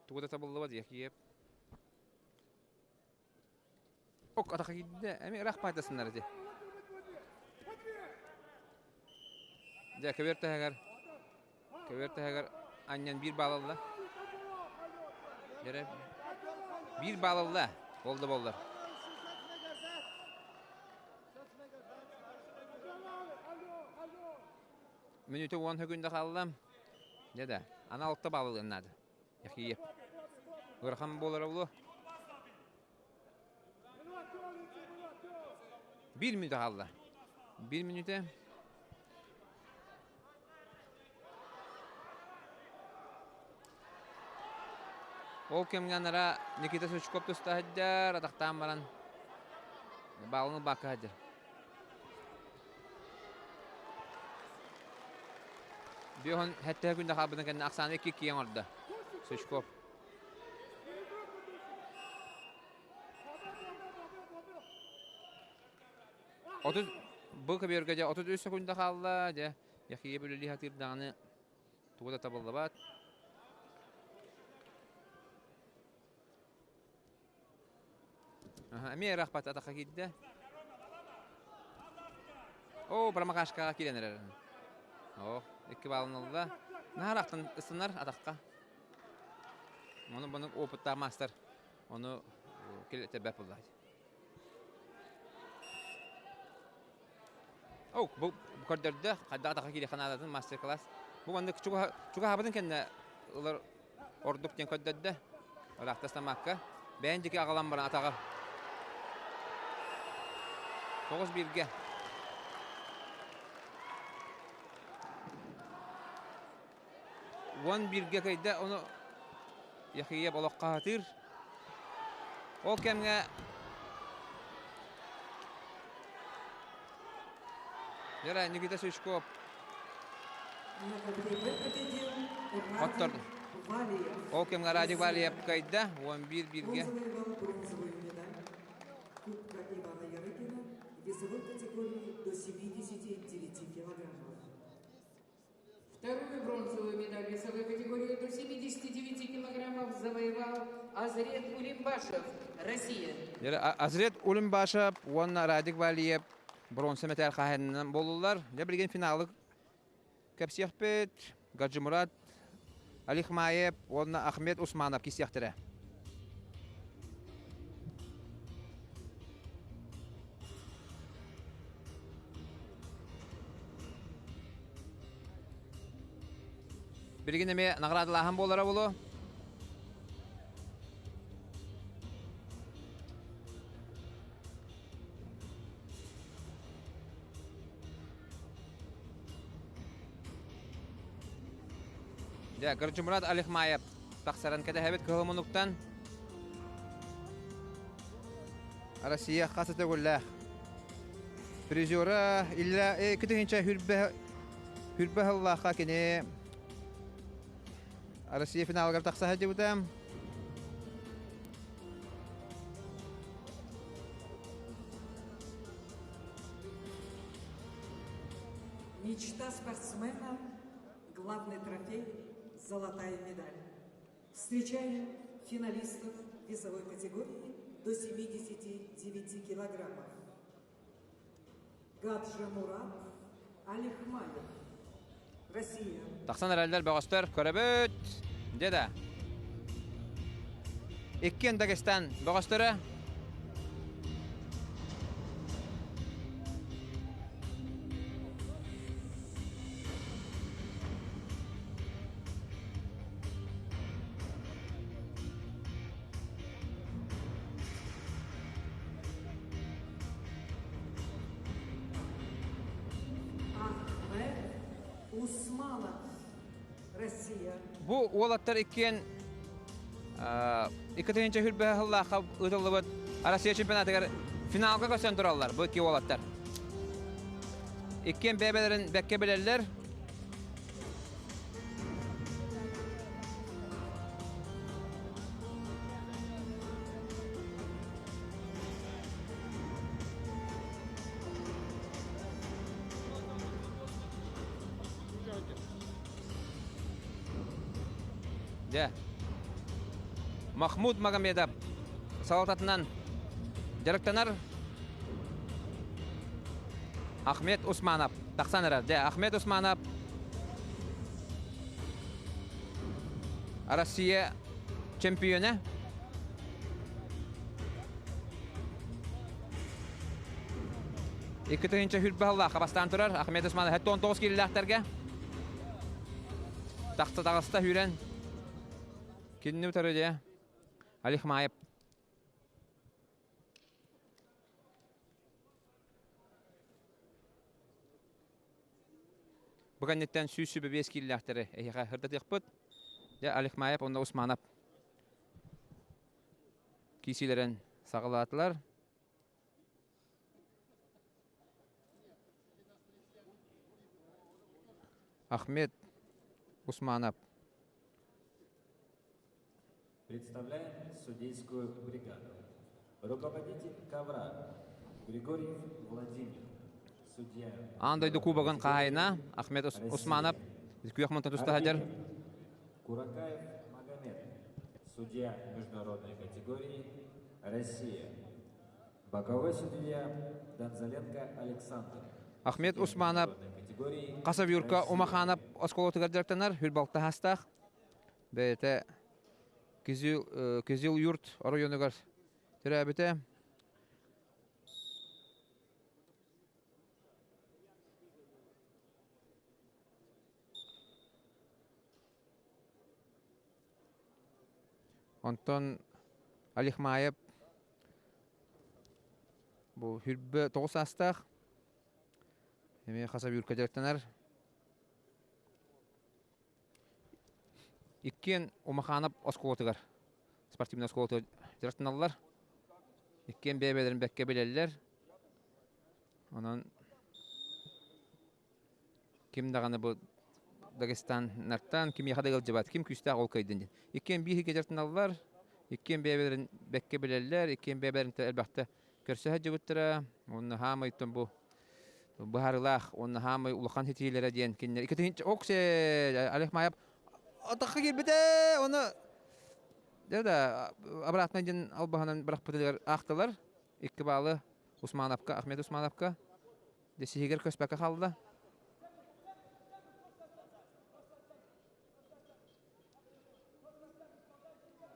Тугу да табыллыбат Яхиев. Ок атаха киирдэ. Эми ыраах паайтасыннар ити. Дьэ, көбүөр таһыгар көбүөр таһыгар анньан биир баал ылла. Дьэрэ биир баал ылла. Ол да буоллар. Мүнүүтэ уон хөкүндэ хаалла. Дьэ да, аны алта баал ылыан наада. Яхиев. Ыарахан буолара буолуо. Биир мүнүүтэ хаалла. Биир мүнүүтэ. Ол кэмҥэ анара Никита Сучков туста сылдьар, атахтаан баран баалын ылбакка сылдьар. Биоһун хэттэ күндэ хаалбытын кэннэ ахсааны икки киэҥ ордо. Сучков. Отут бу көбүөргэ дьэ 33 секунда хаалла дьэ Яхия үлэлии сатыыр даҕаны тугу да табыллыбат. Эмиэ ыраахпат атахха киирдэ. Оо, промокашкаҕа киирэн эрэр. Оо, икки баалын ылла. Наһаа ыраахтан ыстынар атахха. Ону бұны опыттаах маастар. Ону килэтэрбэт буоллаҕа. О, бу көрдөрдө, хайдах атаха киириэххэ наадатын мастер-класс. Бу маннык чугаһаабытын кэннэ ылар ордук диэн көрдөрдө. Ыраахтастаммакка. Бэйэн дьики аҕалан баран атаҕа. Тоҕус бииргэ. Уон бииргэ кыйда, ону Яхиев олоххо аһатыыр. Ол кэмҥэ Дьэ, Никита Сучков хотторду. Ол кэмҥэ Радик Валиев кыайда, 11 бииргэ. Кубка Ивана Ярыгина весовой категории до 79 килограммов. Вторую бронзовую медаль весовой категории до 79 килограммов завоевал Азрет Улимбашев, Россия. Азрет Улимбашев уонна Радик Валиев бронза мэтээл хаһайынынан буоллулар. Дьэ билигин финалы кэпсиэхпит. Гаджимурат Алихмаев уонна Ахмед Усманов кисиэхтэрэ. Билигин эмиэ наҕараадалааһын буолара буолуо. Дьэ, Гырдьымурат Алихмаев тахсарын кэтэһэбит кыһыл мунуктан. Россия хас төгүллээх призера Илья 2 хүрбэ хүрбэ сыллаахха кини Россия финалыгар тахса сылдьыбыта. Мечта спортсмена – главный трофей – золотая медаль. Встречаем финалистов весовой категории до 79 килограммов. Гаджа Мурат Алихмаев, Россия. Тахсан эрэллэр бөҕөстөр көрөбүт. Дьэ да. Иккиэн Дагестан бөҕөстөрө. Ахмед Усманов, Россия. Бу уолаттар иккиэн 2 хүрбэһэ сыллаахха ыытыллыбыт Россия чемпионатыгар финалга көрсөн тураллар бу икки уолаттар. Иккиэн бэйэ-бэйэлэрин бэккэ билэллэр. Дьэ, Махмуд Магомедов салалтатынан дьарыктанар Ахмед Усманов тахсан эрэр. Дьэ, Ахмед Усманов Россия чемпиона. 2 хүрбэ сыллаахха бастаан турар Ахмед Усманов 79 киилэлээхтэргэ тахса таҕыста сүүрэн кинини утары дьэ Алихмаев Бу кэнниттэн 125 киилэлээхтэри эһиэхэ сырдатыахпыт. Дьэ, Алихмаев уонна Усманов киисиилэрин саҕалаатылар. Ахмед Усманов. Представляем судейскую бригаду. Руководитель ковра Григорьев Владимир. Судья. Аан дойду кубогын хаһайына Ахмед Усманов күөх мунта туста сылдьар. Куракаев Магомед. Судья международной категории Россия. Боковой судья Донзаленко Александр. Ахмед Усманов Хасавюрка Умаханов осколотугар дьарыктанар, хүрбалта хастаах. Бэйэтэ Кизил Юрт оройуонугар төрөөбүтэ. Онтон Алихмаев бу хүрбэ 9 саастаах эмиэ хасавюрка дьарыктанар. Иккиэн Умаханов оскуолатыгар спортивнай оскуолатыгар дьарыктаналлар. Иккиэн бэйэ-бэйэлэрин бэккэ билэллэр. Онон ким даҕаны бу Дагестаннартан кимиэхэ да ыалдьыбат, ким күүстээх ол кыайдын диэн. Иккиэн биир иһигэр дьарыктаналлар, иккиэн бэйэ-бэйэлэрин бэккэ билэллэр, иккиэн бэйэ-бэйэлэрин элбэхтэ көрсө сылдьыбыттара. Уонна хаамайтан бу быһаарыылаах уонна хаамай улахан ситиилэрэ диэн кинилэр икки Оксе Олег Маев атахха киирбитэ оны да да обратно диэн албаһынан бырахпытыгар аахтылар икки баалы Усмановка Ахмед Усмановка десиһигэр көспөккө хаалла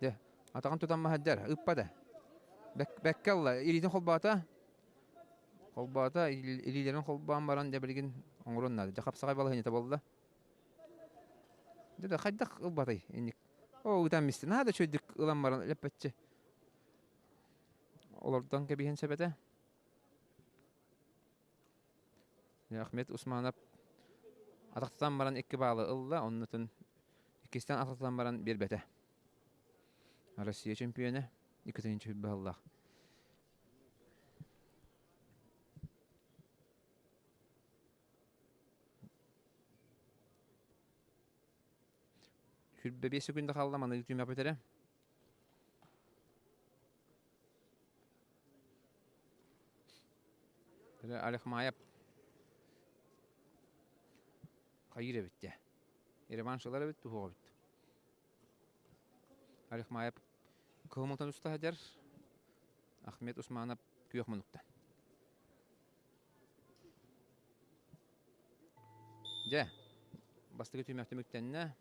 Дьэ, атаҕын тутан маһаддьар, ыппата. Бэккэ ылла, илиитин холбоото. Холбоото, илиилэрин холбоон баран дьэ билигин оҥоруон наада. Дьэ хапсаҕай балаһыанньата буолла. Дьэ да хайдах ылбатай инник. Оо, ытан мистэ. Наһаа да үчүгэйдик ылан баран лэппэччи. Олордон кэбиһэн сөп этэ. Ахмед Усманов атахтатан баран икки баалы ылла, оннутун иккистэн атахтатан баран биэрбэтэ. Россия чемпиона, иккитинчи баһыллаах. Сүрбэ биэс секунда хаалла, маны түмэх бүтэрэ. Алехмаев хайыыр эбит дьэ. Реванш ылар эбит, туһуох эбит. Алехмаев кыһыл уста сылдьар. Ахмед Усманов күөх муннукта. Дьэ, бастакы түмэх түмүктэннэ.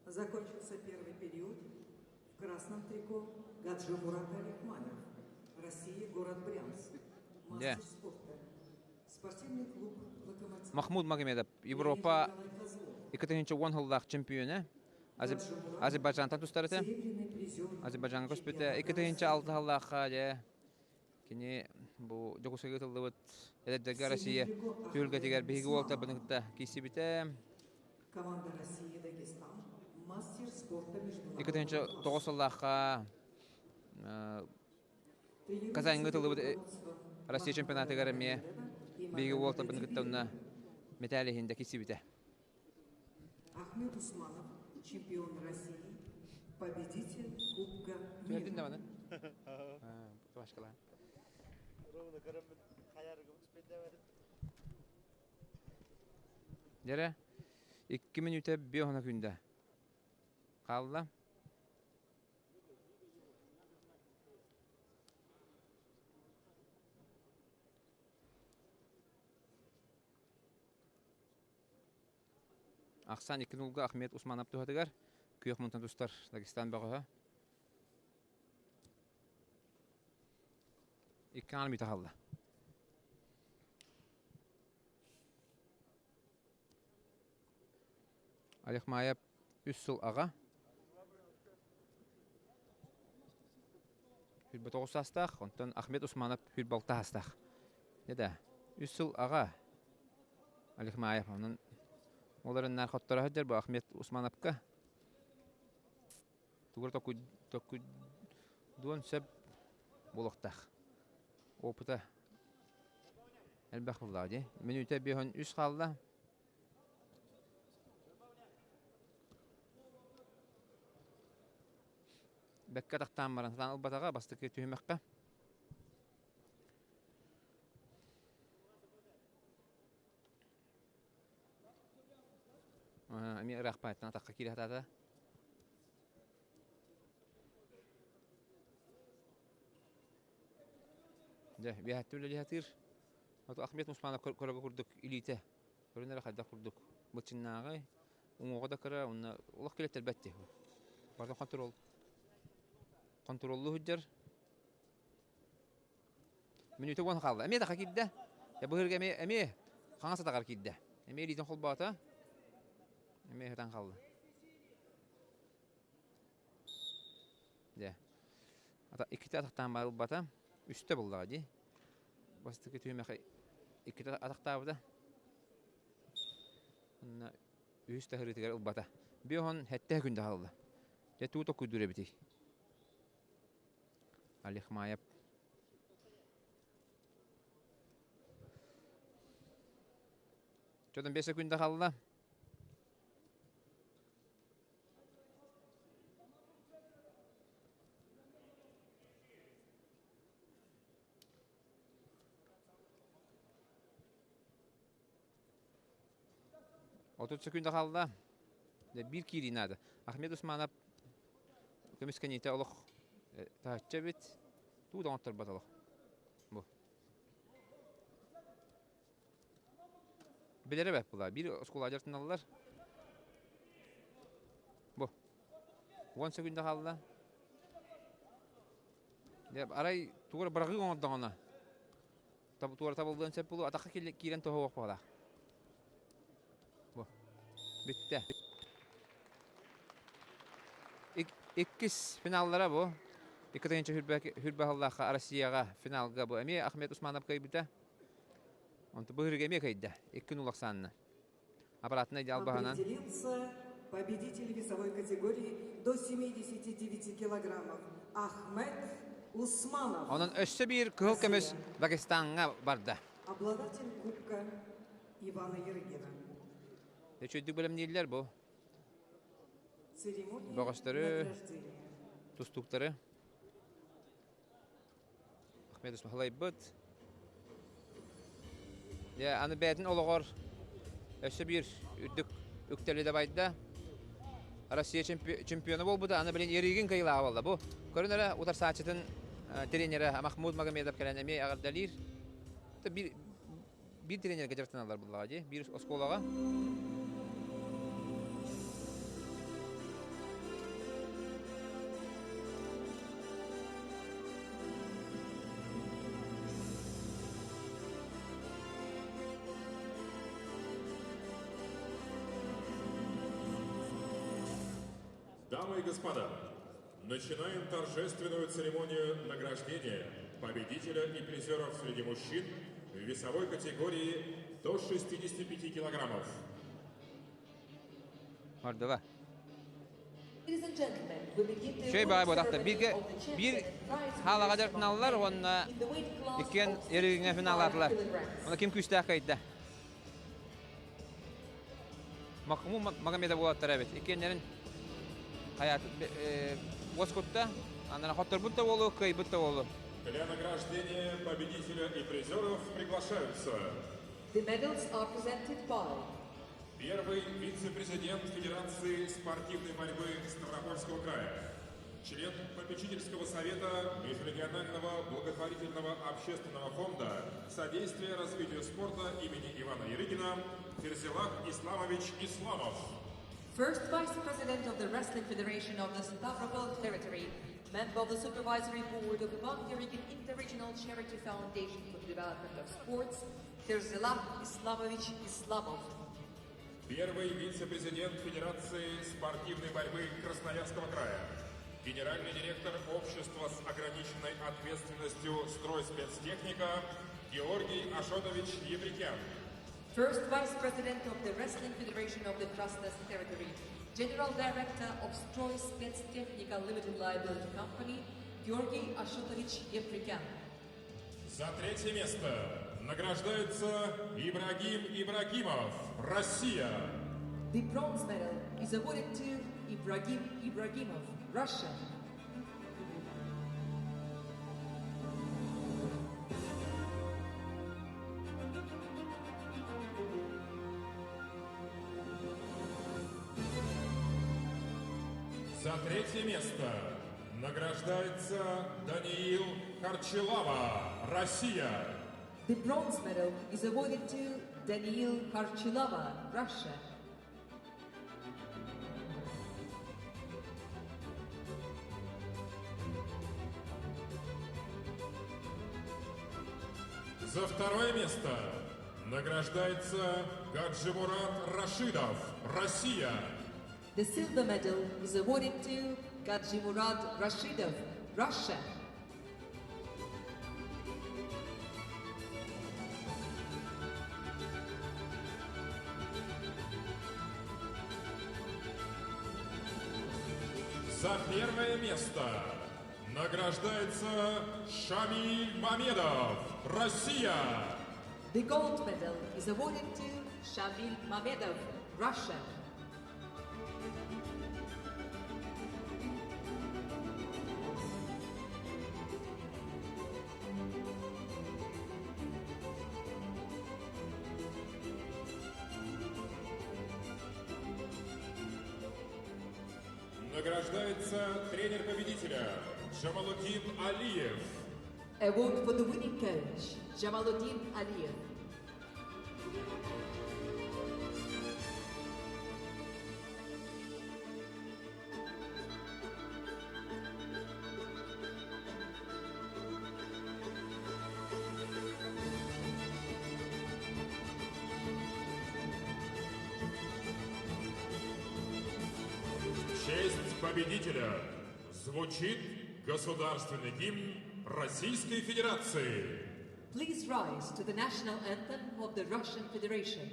Закончился первый период. В красном трико Гаджимурат Алихманов. Россия, город Брянск. Мастер спорта. Спортивный клуб «Локомотив». Махмуд Магомедов, Европа 2010 сыллаах чемпиона. Азербайджантан тустар этэ. Азербайджанга көспүтэ. 2006 сыллаахха дьэ кини бу Дьокуускайга ытыллыбыт эдэрдэргэ Россия түһүлгэтигэр биһиги уолтарбытын кытта киирсибитэ. Команда России Дагестан, мастер спорта 2009 сыллаахха Казаньга ытыллыбыт Россия чемпионатыгар эмиэ биһиги уолтарбытын кытта онно металл иһин да киирсибитэ. Ахмед Усманов, чемпион России, победитель Кубка Түһэрдин мира. даҕаны. Башкалаан. Дьэрэ, икки мүнүүтэ биэс күндэ хаалла. Ахсаан икки нулга Ахмед Усманов туһатыгар күөх мунтан тустар Дагестан бөҕөһө. Икки аҥаар мүтэ хаалла. Алехмаев үс сыл аҕа. Хүрбэ тоҕус саастаах, онтон Ахмед Усманов хүрбэ алта саастаах. Да, үс сыл аҕа Алехмаев. Онон олоруннар хотторо сылдьар бу Ахмед Усмановка. Тугу токуйдуон сөп буолуохтаах. Опыта элбэх буоллаҕа дии. Мүнүүтэ биэһин үс хаалла. Бэккэ тахтаан баран сатаан ылбатаҕа бастакы түһүмэххэ. Эмиэ ыраахпааттан атахха киирэ сатаата. Дьэ, биэһэттэ үлэлии сатыыр. Ахмед Мусманов көрөгө курдук илиитэ көрүн эрэ хайдах курдук быччыннааҕый, уҥуоҕа да кыра, уонна олох килэттэрбэт дии. Барда контрол. Контроллуу сылдьар. Мүнүүтэ уон хаалла. Эмиэ таха киирдэ. Быһырга эмиэ эмиэ хаҥас атаҕар киирдэ. Эмиэ илиитин холбоото. Эмиэ сытан хаалла. Дьэ. Ата иккитэ атахтаан барылбата. Үстэ буллаҕа дии. Бастакы түһүмэхэ иккитэ атахтаабыта. Онно үһүс таһырыытыгар ылбата. Биоһон хэттэ күндэ хаалла. Дьэ туу токуйдуур эбитий. Алихмаев. Чотон 5 секунда хаалла. 30 секунда хаалла. Биир киирии наада. Ахмед Усманов көмүскэниитэ олох таһыччы эбит. Туу да оҥотторбот олох. Бу. Билэрэ бэт була. Биир оскуола дьартыналлар. Бу. 10 секунда хаалла. Арай тугу эрэ быраҕыы оҥордоҕуна туора табыллыан сөп буолуо, атахха киирэн тоһуох буолаах. Бу. Бүттэ. Иккис финаллара бу. 2 хүрбэ сыллаахха Россияҕа финалга бу эмиэ Ахмед Усманов кыайбыта. Онто быһырыга эмиэ кыайда. Икки нул ахсаанна. Аппаратный албаһынан. Определился победитель весовой категории до 79 килограммов Ахмед Усманов. Онон өссө биир кыһыл көмүс Дагестаҥҥа барда. Обладатель кубка Ивана Ерыгина. Үчүгдүк бэлэмнииллэр бу. Церемония Бөҕөстөрү, награждения. тустууктары. Ахмед Усмахалайбыт. Дьэ, аны бэйэтин олоҕор өссө биир үрдүк үктэли дабайда. Россия чемпиона буолбута, аны билин Еригин кыайыылааҕа буолла. Бу көрүн эрэ утарсааччытын тренерэ Махмуд Магомедов кэлэн эмиэ эҕэрдэлиир. Биир, биир тренергэ дьарыктаналлар буоллаҕа дии, биир оскуолаҕа. Дамы и господа, начинаем торжественную церемонию награждения победителя и призеров среди мужчин в весовой категории до 65 килограммов. Мордова. Үчүгэй баҕайы буотахта. Бииргэ биир хаалаҕа дьарыктаналлар уонна иккиэн эригиҥэ финаллаатылар. Онно ким күүстээх кыайда? Махму Магомедов уолаттара эбит. Иккиэннэрин хайаат уоскутта. Анана хотторбут да уолу, кыайбыт да уолу. Для награждения победителя и призеров приглашаются The medals are presented by первый вице-президент Федерации спортивной борьбы Ставропольского края, член попечительского совета Межрегионального благотворительного общественного фонда «Содействие развитию спорта» имени Ивана Ярыгина Ферзилах Исламович Исламов. First Vice President of the Wrestling Federation of the Stavropol Territory, member of the Supervisory Board of Ivan Yarygin Interregional Charity Foundation for the Development of Sports, Terzilah Islamovich Islamov. Первый вице-президент Федерации спортивной борьбы Красноярского края, генеральный директор общества с ограниченной ответственностью «Стройспецтехника» Георгий Ашотович Еприкян. First Vice President of the Wrestling Federation of the Krasnoyarsk Territory, General Director of Stroy Spetstechnika Limited Liability Company, Georgy Ashotovich Yeprikyan. За третье место награждается Ибрагим Ибрагимов, Россия. The bronze medal is awarded to Ibragim Ibragimov, Russia. За третье место награждается Даниил Харчилава, Россия. The bronze medal is awarded to Daniil Karchilava, Russia. За второе место награждается Гаджимурат Рашидов, Россия. The silver medal is awarded to Гаджимурад Rashidov, Russia. За первое место награждается Шамиль Мамедов, Россия. The gold medal is awarded to Shamil Mamedov, Russia. Награждается тренер победителя Джамалудин Алиев. Award for the winning coach, Jamaluddin Aliyev. В честь победителя звучит государственный гимн Российской Федерации. Please rise to the national anthem of the Russian Federation.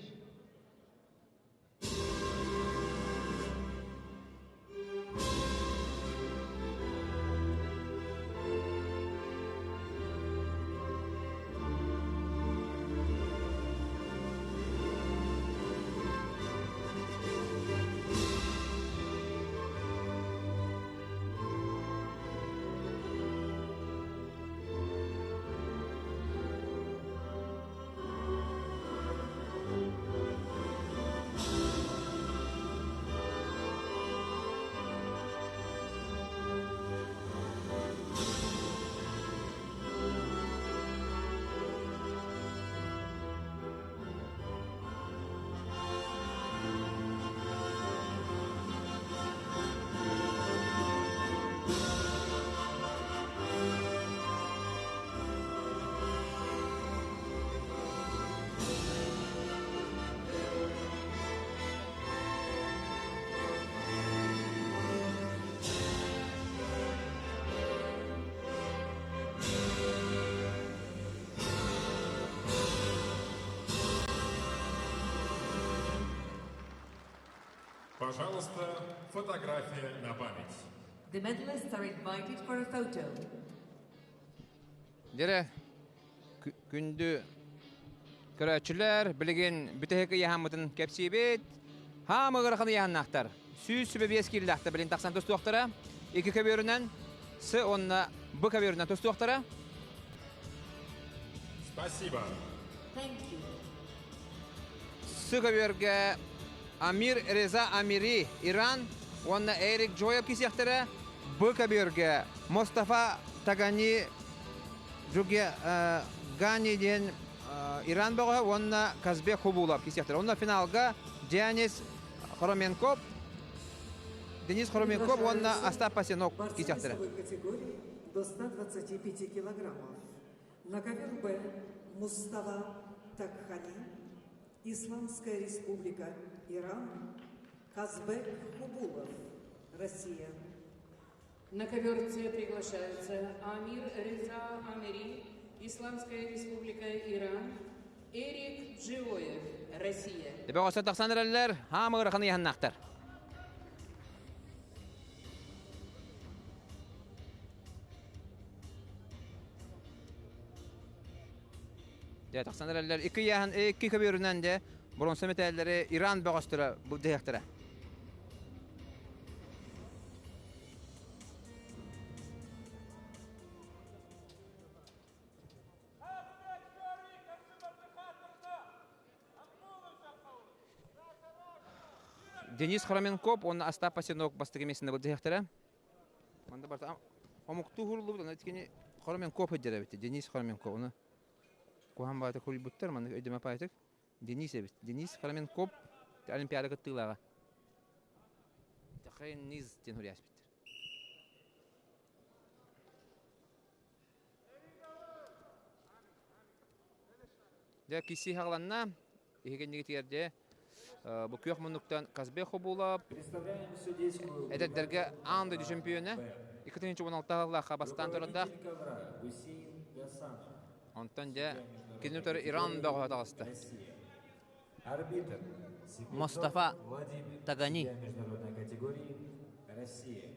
Пожалуйста, фотография на память. The medalists are invited for a photo. Дьэ, күндү көрөөччүлэр, билигин бүтэһик ыйааһыммытын кэпсиибит. Хаамы ыарахан ыйааһыннаахтар. 125 киилэлээхтэр билигин тахсан тустуохтара. Икки көбүөрүнэн С уонна Б көбүөрүнэн тустуохтара. Спасибо. Thank you. С көбүөргэ Амир Реза Амири Иран уонна Эрик Джоев киирсиэхтэрэ. Б көбүөргэ Мустафа Тагани Жуге Гани диэн Иран бөҕөһө уонна Казбек Хубулов киирсиэхтэрэ. Онно финалга Денис Хроменков Денис Хроменков уонна Остап Пасенок киирсиэхтэрэ. категории до 125 килограммов. На ковер Б Мустава Такхани, Исламская республика Иран, Казбек Хубулов, Россия. На ковер С приглашаются Амир Реза Амири, Исламская республика Иран, Эрик Джиоев, Россия. Бөҕөстөр тахсан эрэллэр, хаамы ыарахан ыйааһыннаахтар. Дьэ, тахсан эрэллэр. Икки ыйааһын, икки көбүөрүнэн дьэ, боруонса мэтээллэри Иран бөҕөстөрө былдьаһыахтара. Денис Хроменков уонна Остап Пасенок бастакы миэстэни былдьаһыахтара. Манна барыта омуктуу уһуруллубут, аны итини Хроменков сылдьар эбит. Денис Хроменков. Оны куһаҕан баҕайытык суруйбуттар, маннык өйдөмө паайтык. Денис эбит. Денис Хроменков Олимпиада кыттыылааҕа. Тахайниз диэн суруйаспыттар. Дьэ, киси хаҕаланна. Иһигиннигитигэр дьэ бу күөх муннуктан Казбек Хобулов Представляем судейскую эдэрдэргэ аан дойду чемпиона 2016 сыллаахха бастаан турардаах. Руководитель ковра Гусейн Гасанов. Онтон дьэ кини утары Иран бөҕөһө таҕыста. Россия. Арбитр Мустафа Секретов Владимир, Тагани. судья международной категории Россия.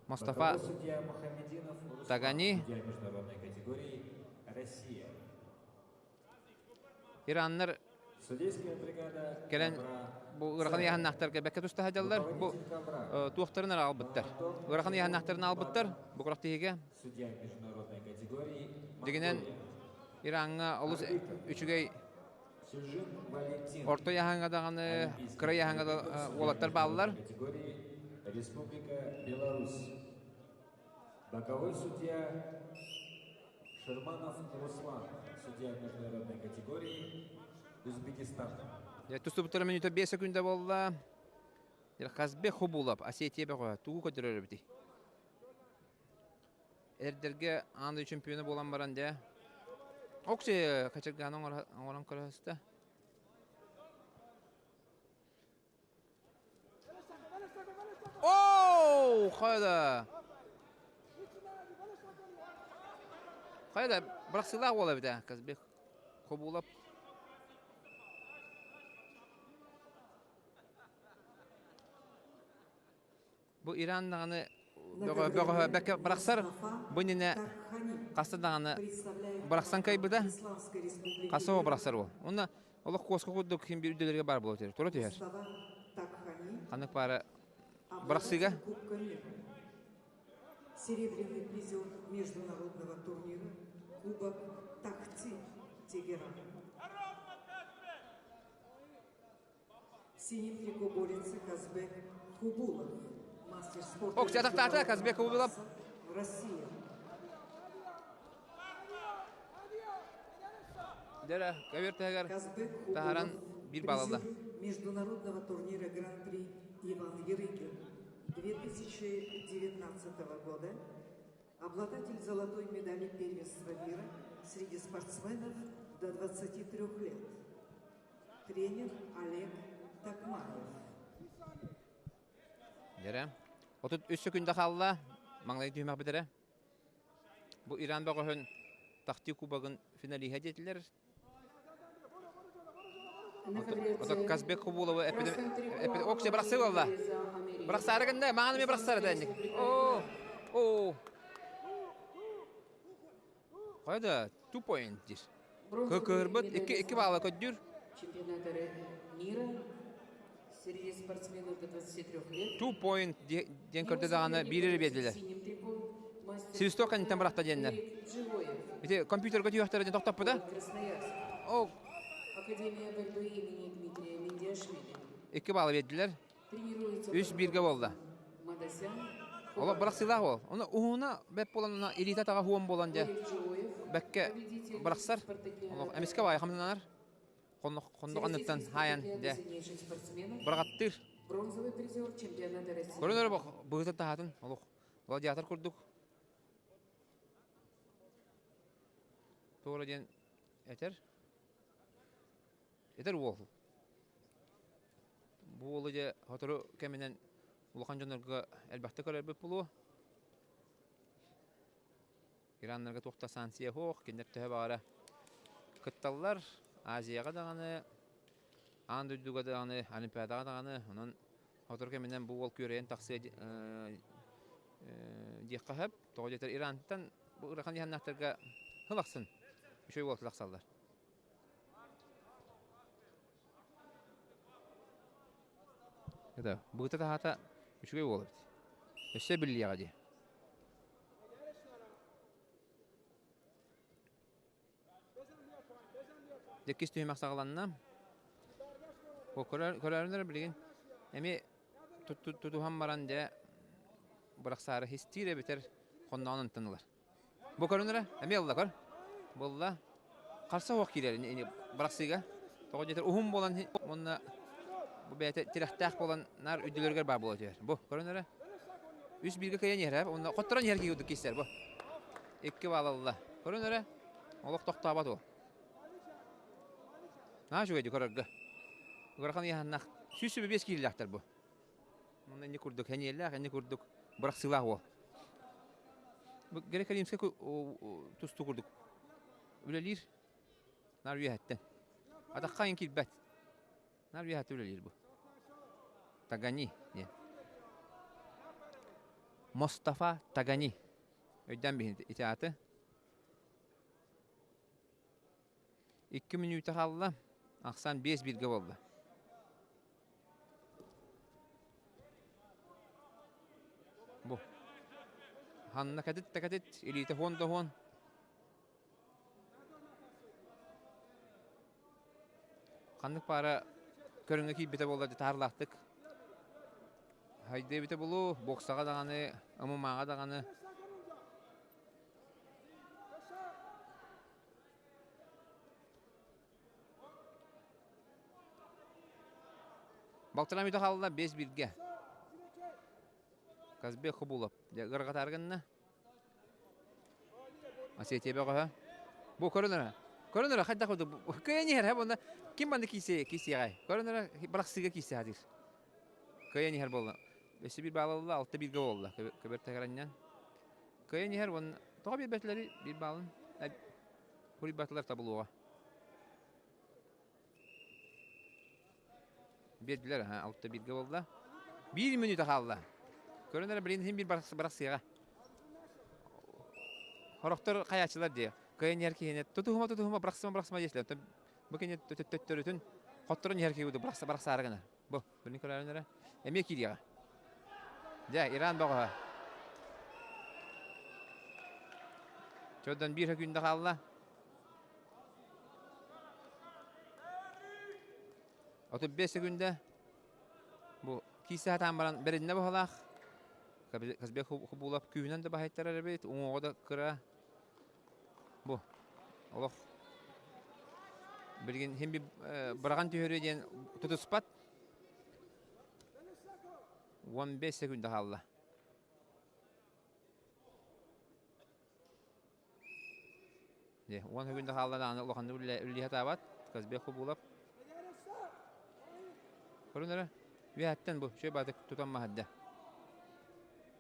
Мустафа Боковой судья Мухаммединов Руслан, Тагани. судья международной категории Россия. Ираннар Судейская бригада кэлэн ковра бу ыарахан Центр. ыйааһыннаахтарга бэккэ туста сылдьаллар. Бу Руководитель ковра туохтарын эрэ аҕалбыттар. Ыарахан ыйааһыннаахтарын аҕалбыттар. Бу күрэхтэһиигэ Судья международной категории Дьиҥинэн Монголия. Ираҥҥа олус Арбитр үчүгэй Сюжин Валентин. орто ыйааһыҥҥа даҕаны, Олимпийский кыра ыйааһыҥҥа да комитет, судья уолаттар бааллар. международной категории Республика Беларусь. Боковой судья Шерманов Руслан, судья международной категории Узбекистан. Дьэ, тустубуттара мүнүүтэ 5 секунда буолла. Казбек Хубулов, Осетия бөҕө, тугу көрдөрөр эбитий? Эрдэргэ аан дойду чемпиона буолан баран дьэ, Окси хачыргааны оҥорон көрө Оу, хайда! Хайда, бырахсыылаах уол эбит ээ, Казбек Хобулов. Бу Иран даҕаны бөҕө бэккэ бырахсар, бу иннинэ хаста даҕаны бырахсан кыайбыта, хаса оҕо бырахсар уол. Уонна олох куоска курдук син биир үрдүлэргэ баар буола түһэр, тура түһэр. Ханнык баара бырахсыыга Серебряный призер международного турнира Кубок Тахти Тегеран. В синем трико борется Казбек Хубулов, мастер спорта Ок, атахтаата Казбек Хубулов. Россия. Дера, көбүөр таһыгар Казбек таһаран Хубулов, биир баллы. призер международного турнира Гран-при Иван Ярыгин 2019 года, обладатель золотой медали первенства мира среди спортсменов до 23 лет. Тренер Олег Такмаев. Дера. 33 секунда хаалла. Маҥнай түһүмэх бүтэрэ. Бу Иран бөҕөһүн Тахти кубогын финалиһа диэтилэр. Ото Казбек Хубуловы эппит Окси бырахсыы буолла. Бырахсаары гынна, маҥан эмиэ бырахсар этэ О, о. Хайда, 2 point диир. Кыһырбыт икки икки баала көрдүүр. Чемпионата мира среди спортсменов до 23 лет. 2 point диэн көрдө даҕаны биир эрэ биэрдилэр. Свисток кэнниттэн бырахта диэннэр. Ити компьютерга түһүөхтэрэ диэн тохтоппута. О. Академия борьбы имени Дмитрия Миндиашвили. Икки баалы биэрдилэр. Үс бииргэ буолла. Олох бырахсыылаах уол. Оны уһуна бэп буолан илиитэ таҕа хуом буолан дьэ бэккэ бырахсар. Олох эмискэ баайы хамнанар. Хоннох анныттан хаайан дьэ быраҕаттыыр. Бронзовый призер чемпионата России. Көрөн өрө быһыытын таһаатын олох гладиатор курдук. Туора диэн этэр. Этэр уол. Бу уолу дьэ сотору кэминэн улахан дьоннорго элбэхтэ көрөрбүт буолуо. Ираннарга туох да санкция суох, кинилэр төһө баҕара кытталлар. Азияҕа даҕаны, аан дойдуга даҕаны, Олимпиадаҕа даҕаны. Онон сотору кэминэн бу уол күөрэйэн тахсыа диэххэ сөп. Тоҕо диэтэр Ирантан бу ыарахан иһаннаахтарга сыл ахсын үчүгэй уол тахсаллар. Это быыта таһаата үчүгэй уол эбит. Өссө биллиэҕэ дии. Иккис түһүмэх саҕаланна. Көрөрүнэр билигин эмиэ тутуһан баран дьэ бырахсаары хистиир эбэтэр хонноон онтон ылар. Бу көрүнэрэ эмиэ ылла көр. Булла. Харса суох киирэр бырахсыыга. Тоҕо диэтэр уһун буолан уонна бу бэйэтэ тирэхтээх буолан наар үрдүлэригэр баар буола түһэр. Бу көрүнэрэ. Үс бииргэ кыайан иһэр уонна хотторон иһэр киһи курдук киирсэр бу. Икки баал ылла. Көрүнэрэ олох тохтообот уол. Наһаа үчүгэй көрөргө. Ыарахан ыйааһыннаах. 125 киилэлээхтэр бу. Онно инни курдук сэниэлээх, инни курдук бырахсыылаах уол. Бу Греко-Римскэй тустуу курдук үлэлиир. Наар үөһэттэн. Атахха ин киирбэт. Наар үөһэттэн үлэлиир бу. Тагани диэн. Мостафа Тагани. Өйдөөн биһин ити ааты. Икки мүнүүтэ хаалла. Ахсаан биэс бииргэ буолла. Бу. Ханна кэтит да кэтит, илиитэ хуон да хуон. Ханнык паара көрүҥҥэ киирбитэ буолла дьатаһарлаахтык. Хайдыы эбитэ булуу, боксаҕа даҕаны, ММА-ҕа даҕаны. Балтараа мүтэ хаалла биэс бииргэ. Казбек Хубулов. Ыарҕатаары гынна. Осетия бөҕөһө. Бу көрөн эрэ. Көрөн эрэ хайдах курдук. Кыайан иһэр һэ буонна ким манна киисэ киисиэҕэй. Көрөн эрэ бырахсыыга киисэ сатыыр. Кыайан иһэр буолла. Өссө биир баалалла, алта бииргэ буолла. Көбөр тэгэранньан. Кыайан иһэр уонна тоҕо биэрбэтилэри биир баалын хуруйбатылар табылуоҕа. Биэрдилэр аха алта бииргэ буолла. Биир мүнүүтэ хаалла. Көрөн эрэ билин иһин биир барахсыаҕа. Хорохтор хайааччылар дии. Кыайан иһэр киһини тутуһума тутуһума бырахсыма бырахсыма диэсилэр. Бу кини төттөрүтүн хотторон иһэр киһи бырахса барахсаары гына. Бу, билин көрөөрүн эрэ. Эмиэ киириэҕэ. Дьэ, Иран бөҕөһө. Чордон биир күндэ хаалла. 35 секүндэ. Бу киисэ сатаан баран бэриннэ баһылаах. Казбек Хубулов күүһүнэн да баһайтарар эбит, уҥуоҕа да кыра. Бу олох билигин хим быраҕан түһөрүө диэн тутуспат. 15 секунда хаалла. Дьэ, 10 секунда хаалла даҕаны улаханнык үллиһэ таабат. Казбек Хубулов. Көрүн эрэ. Үөһэттэн бу үчүгэй баатык тутан маһырда.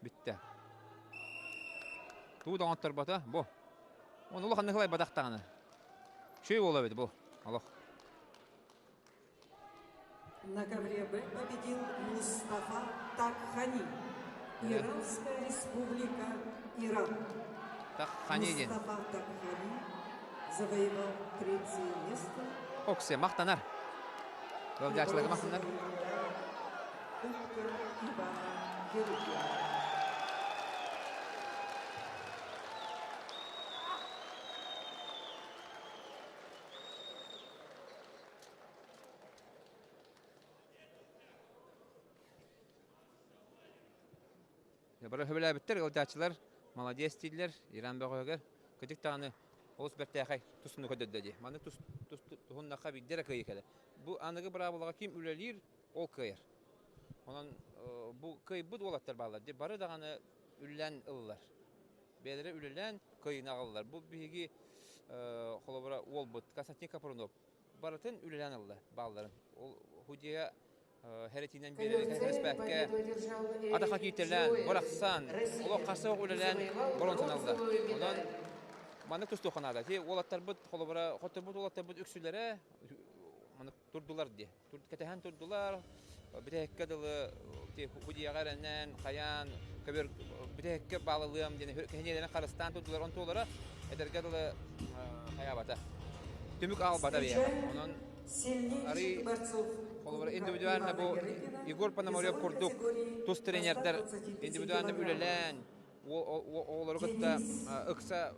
Бүттэ. Тугу да оҥотторбото бу. Оны улаханнык ылайбатах даҕаны. Үчүгэй буола эбит бу. Олох. На ковре Б победил Мустафа Такхани, Иранская республика Иран. Такхани диэн. Мустафа Такхани завоевал третье место. Оксе махтанар. Ыалдьааччыларга махтанар. Кубка Ивана Ерыгина. Бары сөбүлээбиттэр, ыалдьааччылар молодец дииллэр, Иран бөҕөһүгэр. Кырдьык даҕаны олус бэртээхэй тустууну көрдөрдө дии. Маннык туһуннахха биирдэ эрэ кыайыы кэлэр. Бу аныгы быраабылаҕа ким үлэлиир, ол кыайар. Онон бу кыайбыт уолаттар бааллар дии. Бары даҕаны үлэлээн ыллар. Бэйэлэрэ үлэлээн кыайыыны аҕаллар. Бу биһиги холобура уолбут Константин Капрунов барытын үлэлээн ылла баалларын. Ол худья хэрэтинэн биэрэригэр кэспэккэ атаха кииртэлээн, бырахсан, олох хасыах үлэлээн боронсан ылла. Онон маннык тустуохха наада. Ти уолаттарбыт холобура хотторбут уолаттарбыт үксүлэрэ маннык турдулар дии. Кэтэһэн турдулар, бүтэһиккэ дылы худьяҕа эрэнэн, хайаан, көбөр бүтэһиккэ баалылыам диэн кэһиниэлэрин харыстаан турдулар. Онтулара этэргэ дылы хайаабата. Түмүк аалбата биһиэхэ. Онон арый холобура индивидуально бу Егор Пономарев курдук тус тренердэр индивидуально үлэлээн оҕолору кытта ыкса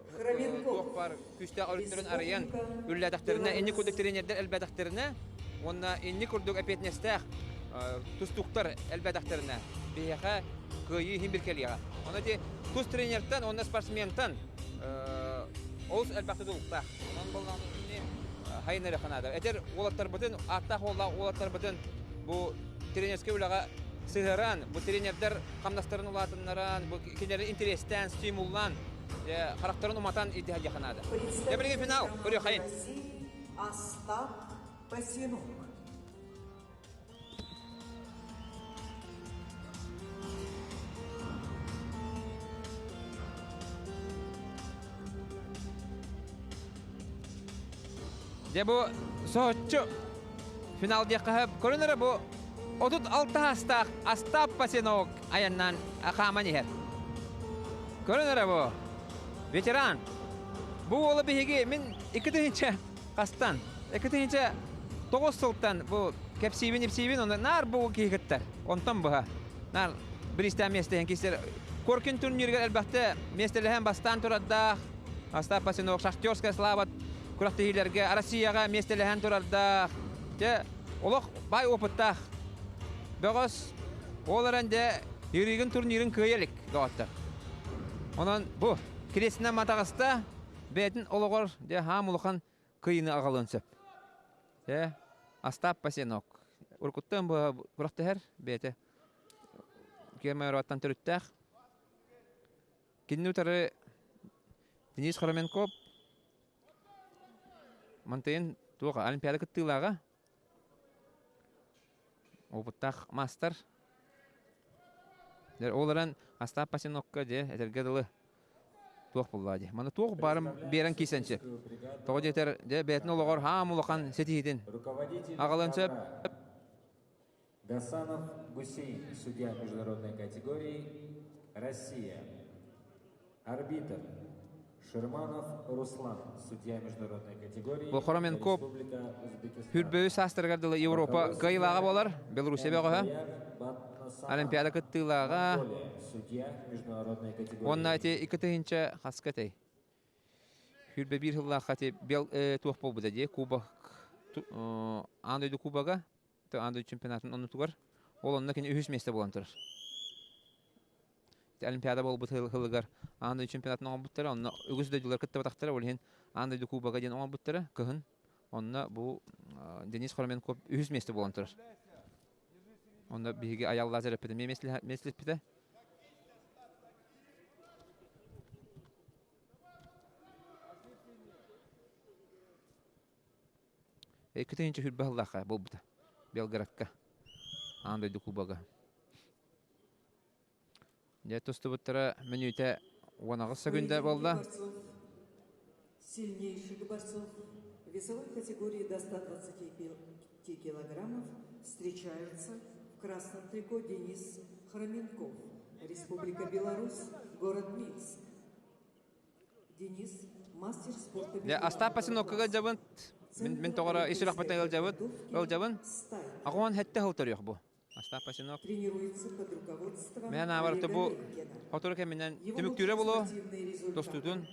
туох баар күүстээх өрүттэрин арыйан үлэлээтэхтэринэ инник курдук тренердэр элбээтэхтэринэ уонна инник курдук эппиэтинэстээх тустууктар элбээтэхтэринэ биһиэхэ кыайыы иһин бир кэлиэҕэ. Онон ити тус тренертэн уонна спортсментан олус элбэх тутулуктаах. Онон буоллаҕына итини хайынарыахха наада. Этэр уолаттарбытын, ааттаах уоллаах уолаттарбытын бу тренерскэй үлэҕэ сыһыаран, бу тренердэр хамнастарын улаатыннаран, бу кинилэри интэриэстээн, стимуллаан, харахтарын уматан ирдэһэ диэххэ наада. Дьэ билигин финал, көрүөххэйин. Остап. Пасенок. Дьэ бу соһуччу финал диэххэ сөп. Көрүн эрэ бу 36 астаах Остап Пасенок айаннаан хааман иһэр. Көрүн эрэ бу ветеран. Бу уолу биһиги мин 2000 хастан 2009 сылтан бу кэпсиибин ипсиибин онно наар бу киһи кыттар. Онтон быһа наар биристээн миэстэһин кистер Коркин турнирыгар элбэхтэ миэстэлэһэн бастаан турардаах Остап Пасенок Шахтерская слава күрэхтэһиилэргэ Россияҕа миэстэлэһэн турардаах. Дьэ, олох бай опыттаах. Бөҕөс ол эрэн дьэ Юригин турнирын кыайа илик доҕоттор. Онон бу Крестина матаҕыста бэйэтин олоҕор дьэ хаам улахан кыйыны аҕалыан сөп. Дьэ, Остап Пасенок. Уруккуттан бу күрэхтэһэр бэйэтэ Кемероваттан төрүттээх. Кинини утары Денис Хроменков Мантыйын туох Олимпиада кыттыылааҕа, опыттаах маастар. Ол эрэн Остап Пасенокка дьэ этэргэ дылы туох буллаа дии. Маны туох баарын биэрэн киирсэн сөп. Тоҕо диэтэр дьэ бэйэтин олоҕор хаам улахан ситиһиитин аҕалан сөп. Гасанов Гусейн, судья международной категории, Россия. Арбитр Шерманов Руслан, судья международной категории, Хороменков Республика Узбекистан. Хүрбөйү саастарыгар дылы Европа кыайыылааҕа буолар, Белоруссия бөҕөһө. Олимпиада кыттыылааҕа. Судья международной категории. Уонна ити 2 тыһыынча хаска этэй? Хүрбэ биир сыллаахха ити бел туох буолбута дии, кубок аан дойду кубога аан дойду чемпионатын оннутугар ол онно кини үһүс миэстэ буолан турар. Олимпиада буолбут сылыгар аан дойду чемпионатын оҥорбуттара, онно үгүс дойдулар кыттыбатахтара, ол иһин аан дойду кубога диэн оҥорбуттара кыһын. Онно бу Денис Хроменков үһүс миэстэ буолан турар. Онно биһиги Аял Лазарев эмиэ миэстэлэспитэ. 2 тыһыынча сыллаахха буолбута Белгородка аан дойду кубога. Дьэ тустубуттара мүнүүтэ 18 секунда буолла. Сильнейших борцов весовой категории до 125 килограммов встречаются в красном трико Денис Хроменков, Республика Беларусь, город Минск. Денис – мастер спорта Дьэ, Остап Пасеноккага дьабын мин тоҕоро ис сүрэхпиттэн ыалдьабыт ыалдьабын. Аҕуон хэтте сыл төрүөх бу. Остап Пасенок. Тренируется под руководством Мен аабарты бу сотору кэминэн түмүктүүрэ булуо тостуутун.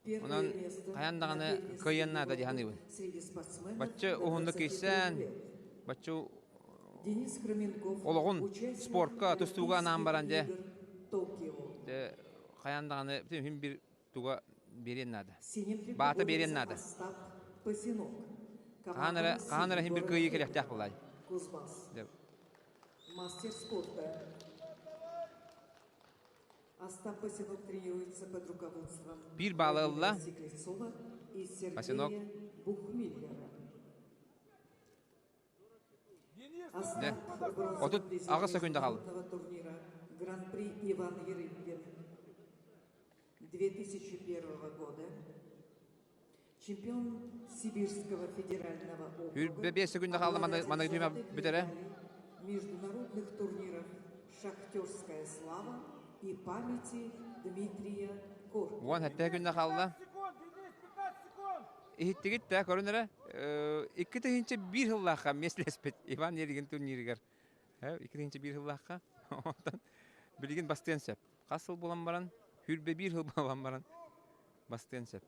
Онон хайан даҕаны кыайыан наада дии саныыбын. Бачча уһуннук киирсэн, бачча Денис Хроменков олоҕун спортка, тустууга анаан баран дьэ, дьэ хайаан даҕаны бүтүн бир туга биэриэн наада. Баата биэриэн наада. Хаһан эрэ, хаһан эрэ иһин бир кыайыы кэлиэхтээх буоллаа. Мастер спорта. Остап Пасенок тренируется под руководством Биир баалы ылла. Секлецова и Сергея Пасенок. Бухмиллера. Дьэ, 38 секунда хаалла. турнира Гран-при Иван Ерыгин 2001 года. Чемпион Сибирского федерального округа. 25 секунда хаалла манна түмэ бүтэрэ. Международных турниров «Шахтерская слава» и памяти Дмитрия Коркина. 17 күндэ хаалла. Иһиттигит да көрүн эрэ 2001 сыллаахха миэстэлэспит Иван Еригин турнирыгар 2001 сыллаахха онтон билигин бастыан сөп. Хас сыл буолан баран, 21 сыл буолан баран бастыан сөп.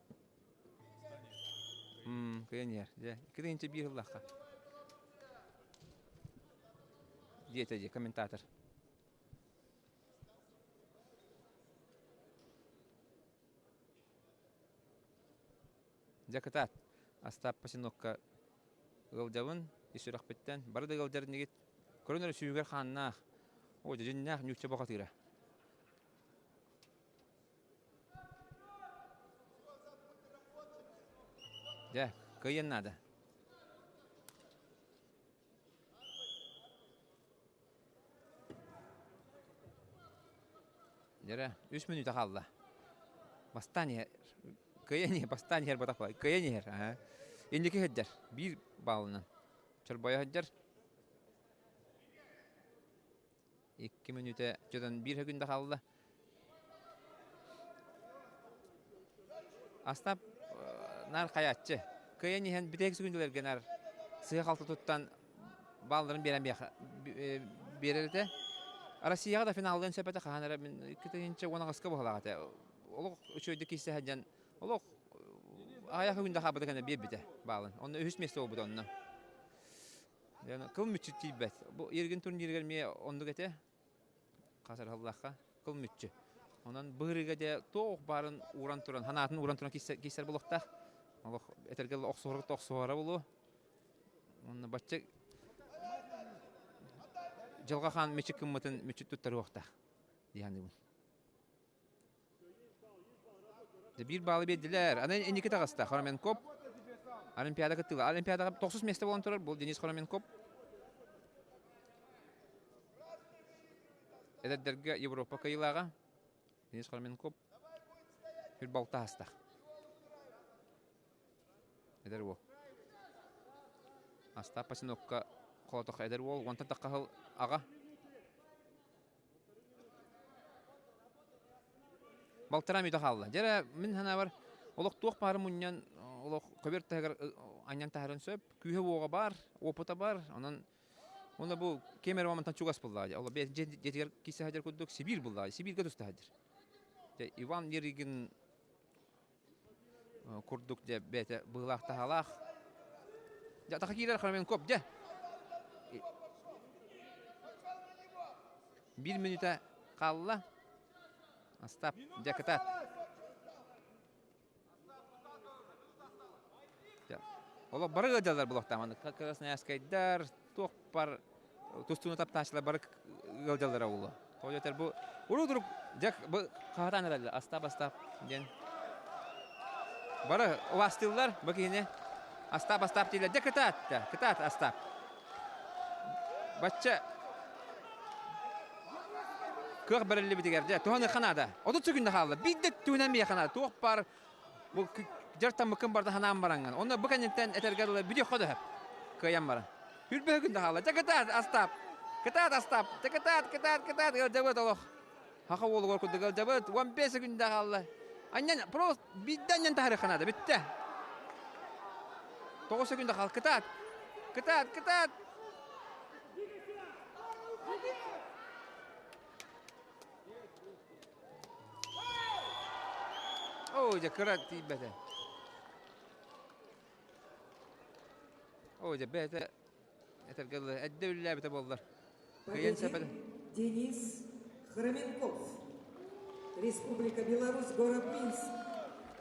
Кыйан иһэр. Дьэ, 2001 сыллаахха. Диэтэ дии комментатор. Дьэ кытаат, Остап Пасенокка ыалдьабын, ис сүрэхпиттэн. Бары да ыалдьар инигит. Көрөн эрэ сүүһүгэр хааннаах. О, дьиннээх ньуучча бухатыыра. Дьэ, кыайыан наада. Дьэрэ, үс мүнүүтэ хаалла. Бастаан иһэр. Кыайан иһэр, бастаан иһэр батах буолар. Кыайан иһэр. Аа. Инники сылдьар. Биир баалынан. Чорбойо сылдьар. Икки мүнүүтэ дьонон биир күндэ хаалла. Астап наар хайааччы. Кыайан иһэн бүтэһик секундаларга наар сыыһа-халты туттан баалларын биэрэн биэрэр этэ. Россияҕа да финаллыан сөп этэ хаһан эрэ мин 2018-ка буоллаах этэ. Олох үчүгэйдик киирсэ сылдьан олох аҕыйах күндэ хаалбыта кэннэ биэрбитэ баалын. Онно үһүс миэстэ буолбута онно. Кыл мүччү тиийбэт. Бу Иргин турнирыгар эмиэ оннук этэ. Хас эрэ кыл мүччү. Онон быһырыга дьэ туох баарын ууран туран, санаатын ууран туран киирсэр буолуохтаах. Олох этэргэ охсуһара охсуһара буолуо. Онно бачча дьылҕа хаан мүччү кыммытын мүччү туттарыахтаах дии саныыбын. Биир баалы биэрдилэр. Аны инники таҕыста Хороменкоп. Олимпиада кыттыыла. Олимпиадаҕа тохсус миэстэ буолан турар бұл Денис Хороменкоп. Эдэрдэргэ Европа кыайыылааҕа. Денис Хороменкоп. Бір балта астах. Эдэр уол. Остап Пасинокка холотох эдэр уол. Онтон таххаһыл аҕа. Балтараа мүтэ хаалла. Дьэ мин санаабар олох туох баары мунньан олох көбөр таһыгар анньан таһарын сөп. Күүһэ-уоҕа баар, опыта баар. Онон Онно бу кем эрэ мантан чугас буллаҕа. Ол дьиэтигэр киирсэ сылдьар курдук Сибиир буллаҕа. Сибииргэ туста сылдьар. Дьэ Иван Ерыгин курдук дьэ бэйэтэ быһыылаах-таһаалаах. Дьэ атаха киирэр Хроменкоп дьэ. Биир мүнүүтэ хаалла. Остап дьэ кытаат. Олох бары ыалдьаллар булуохтаах. Красноярскайдар, туох бар тустууну таптааччылар бары ыалдьаллара буолуо. Тоҕо диэтэр бу уруу-турук дьэ бу хаһытаан эрэллэр Остап Остап диэн. Бары убаастыыллар бу киһини. Остап Остап дииллэр. Дьэ кытаат, кытаат Остап. Бачча кыах бэриллибитигэр дьэ туһаныахха наада. 30 секунда хаалла. Биирдэ түһүнэн миэхэ наада. Туох баар бу дьартаммыккын барда санаан бараҥҥын. Онно бу кэнниттэн этэргэ дылы бүтүөххэ да сөп. Кыайан баран. Хүрбэһэ күндэ хаалла. Дьэ кытаат Остап. Кытаат Остап. Дьэ кытаат, кытаат, кытаат. Ыалдьабыт олох. Хаха уолугар курдук ыалдьабыт. 15 секунда хаалла. Анньан просто биирдэ анньан таһарыахха наада. Бүттэ. 9 секунда хаал. Кытаат. Кытаат, кытаат. Оо, дьэ кыра тиийбэтэ. Оо, дьэ бэйэтэ этэргэ дылы эрдэ үллээбитэ буоллар. Кыайан сэпэтэ. Денис Хроменков, Республика Беларусь, город Минск,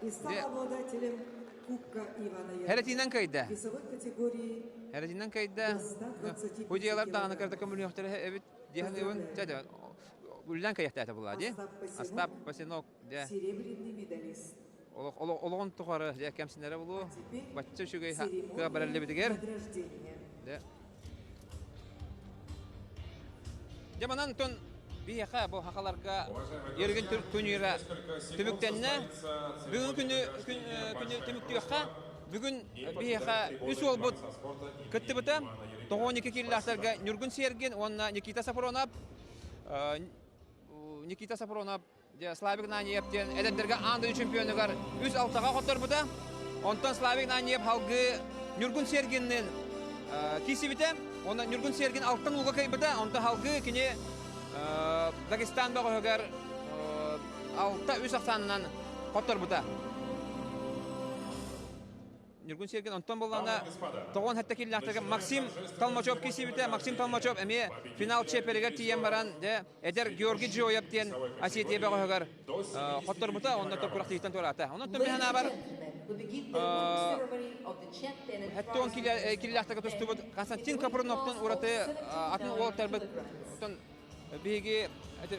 и стал обладателем Кубка Ивана Хэрэтинэн кыайда. Весовой категории Хэрэтинэн кыайда. Худьялар даҕаны кырда көмүлүөхтэрэ эбит диэхин дьэ үллэн кыйахтаата буолла дии. Остап Пасинок дьэ. Серебряный медалист. Олоҕун тухары дьэ кэмсинэрэ буолуо. Бачча үчүгэй кыа бараллыбытыгар. Дьэ. Дьэ манан тон биһиэхэ бу хахаларга Ерген турнира түмүктэннэ. Бүгүн күнү күнү түмүктүөххэ. Бүгүн биһиэхэ үс уолбут кыттыбыта. 92 киилэлээхтэргэ Ньургун Сергин уонна Никита Сафронов. Никита Сафронов Славик Наниев диэн эдэрдэргэ аан дойду чемпионугар үс алтаҕа хотторбута. Онтон Славик Наниев халгыы Ньургун Сергинныын киирсибитэ. Онно Ньургун Сергин алтан ууга кыайбыта. Онтон халгыы кини Дагестан бөҕөһүгэр 6-3 ахсаанынан хотторбута. Ньургун Сергин онтон буллаҕына 97 киллээхтэргэ Максим Толмачев киирсибитэ. Максим Толмачев эмиэ финал чиэппэригэр тиийэн баран дьэ эдэр Георгий Джоев диэн Осетия бөҕөһүгэр хотторбута, онно күрэхтэһииттэн туораата. Онон мин санаабар хэттон киллээхтэргэ тустубут Константин Капруновтан ураты атын уолаттарбыт биһиги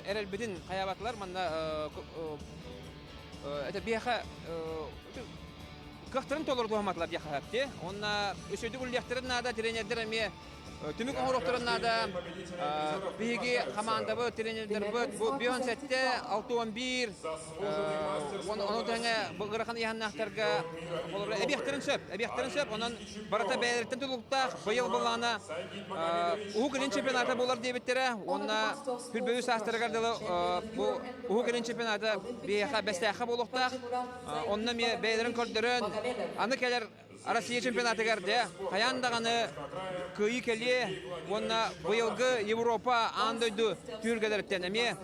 эрэлбитин хайаабатылар манна это биэхэ кыахтарын толору туһамматылар диэхэ сөп Онна үсөйдүк үллиэхтэрин наада тренердэр эмиэ. түмүк оҥоруохтарын наада. Биһиги хамаандабыт, тренердэрбит бу 57, 61, ону тэҥэ ыарахан ыйаһыннаахтарга холобура эбиэхтэрин сөп, эбиэхтэрин сөп. Онон барыта бэйэлэриттэн тутулуктаах. Быйыл былаана Уһук Илин чемпионата буолар диэбиттэрэ. Уонна Күрбөйү саастарыгар дылы бу Уһук Илин чемпионата биһиэхэ Бэстээххэ буолуохтаах. Онно эмиэ бэйэлэрин көрдөрөн, аны кэлэр Россия чемпионатыгар дьэ хайаан даҕаны кыайыы кэлиэ уонна быйылгы Европа аан дойду түһүлгэлэриттэн эмиэ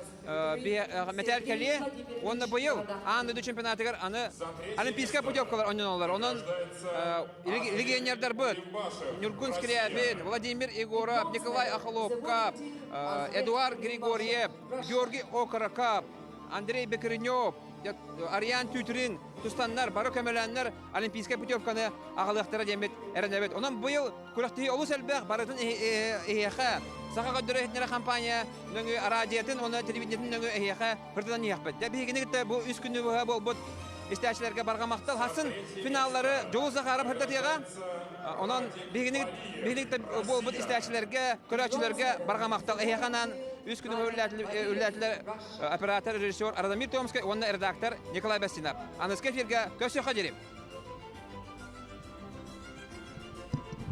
мэтээл кэлиэ уонна быйыл аан дойду чемпионатыгар аны олимпийскай путевкалар оонньоноллор. Онон легионердарбыт Ньургун Скрябин, Владимир Егоров, Николай Охолопков, Эдуард Григорьев, Георгий Окороков, Андрей Бекренев, Ариан Тютрин тустаннар, бары көмөлөөннөр олимпийскай путевканы аҕалыахтара диэммит эрэнэбит. Онон быйыл күрэхтэһии олус элбэх, барытын эһиэхэ Саха көрдөрөр иһитиннэрэр компания нөҥүө араадьыйатын уонна телевидениетин нөҥүө эһиэхэ ырытынан иһиэхпит. Дьэ биһигини кытта бу үс күнү быһа буолбут истээччилэргэ барҕа махтал. Хассын финаллары Дьулус Захаров ырытатыаҕа. Онон биһигини биһигини кытта буолбут истээччилэргэ, көрөөччүлэргэ барҕа махтал. Эһиэхэ анаан үс күнү үлэлээтилэр оператор, режиссер Радомир Томскай уонна редактор Николай Бастинов. Аныска эфиргэ көрсүөххэ диэри.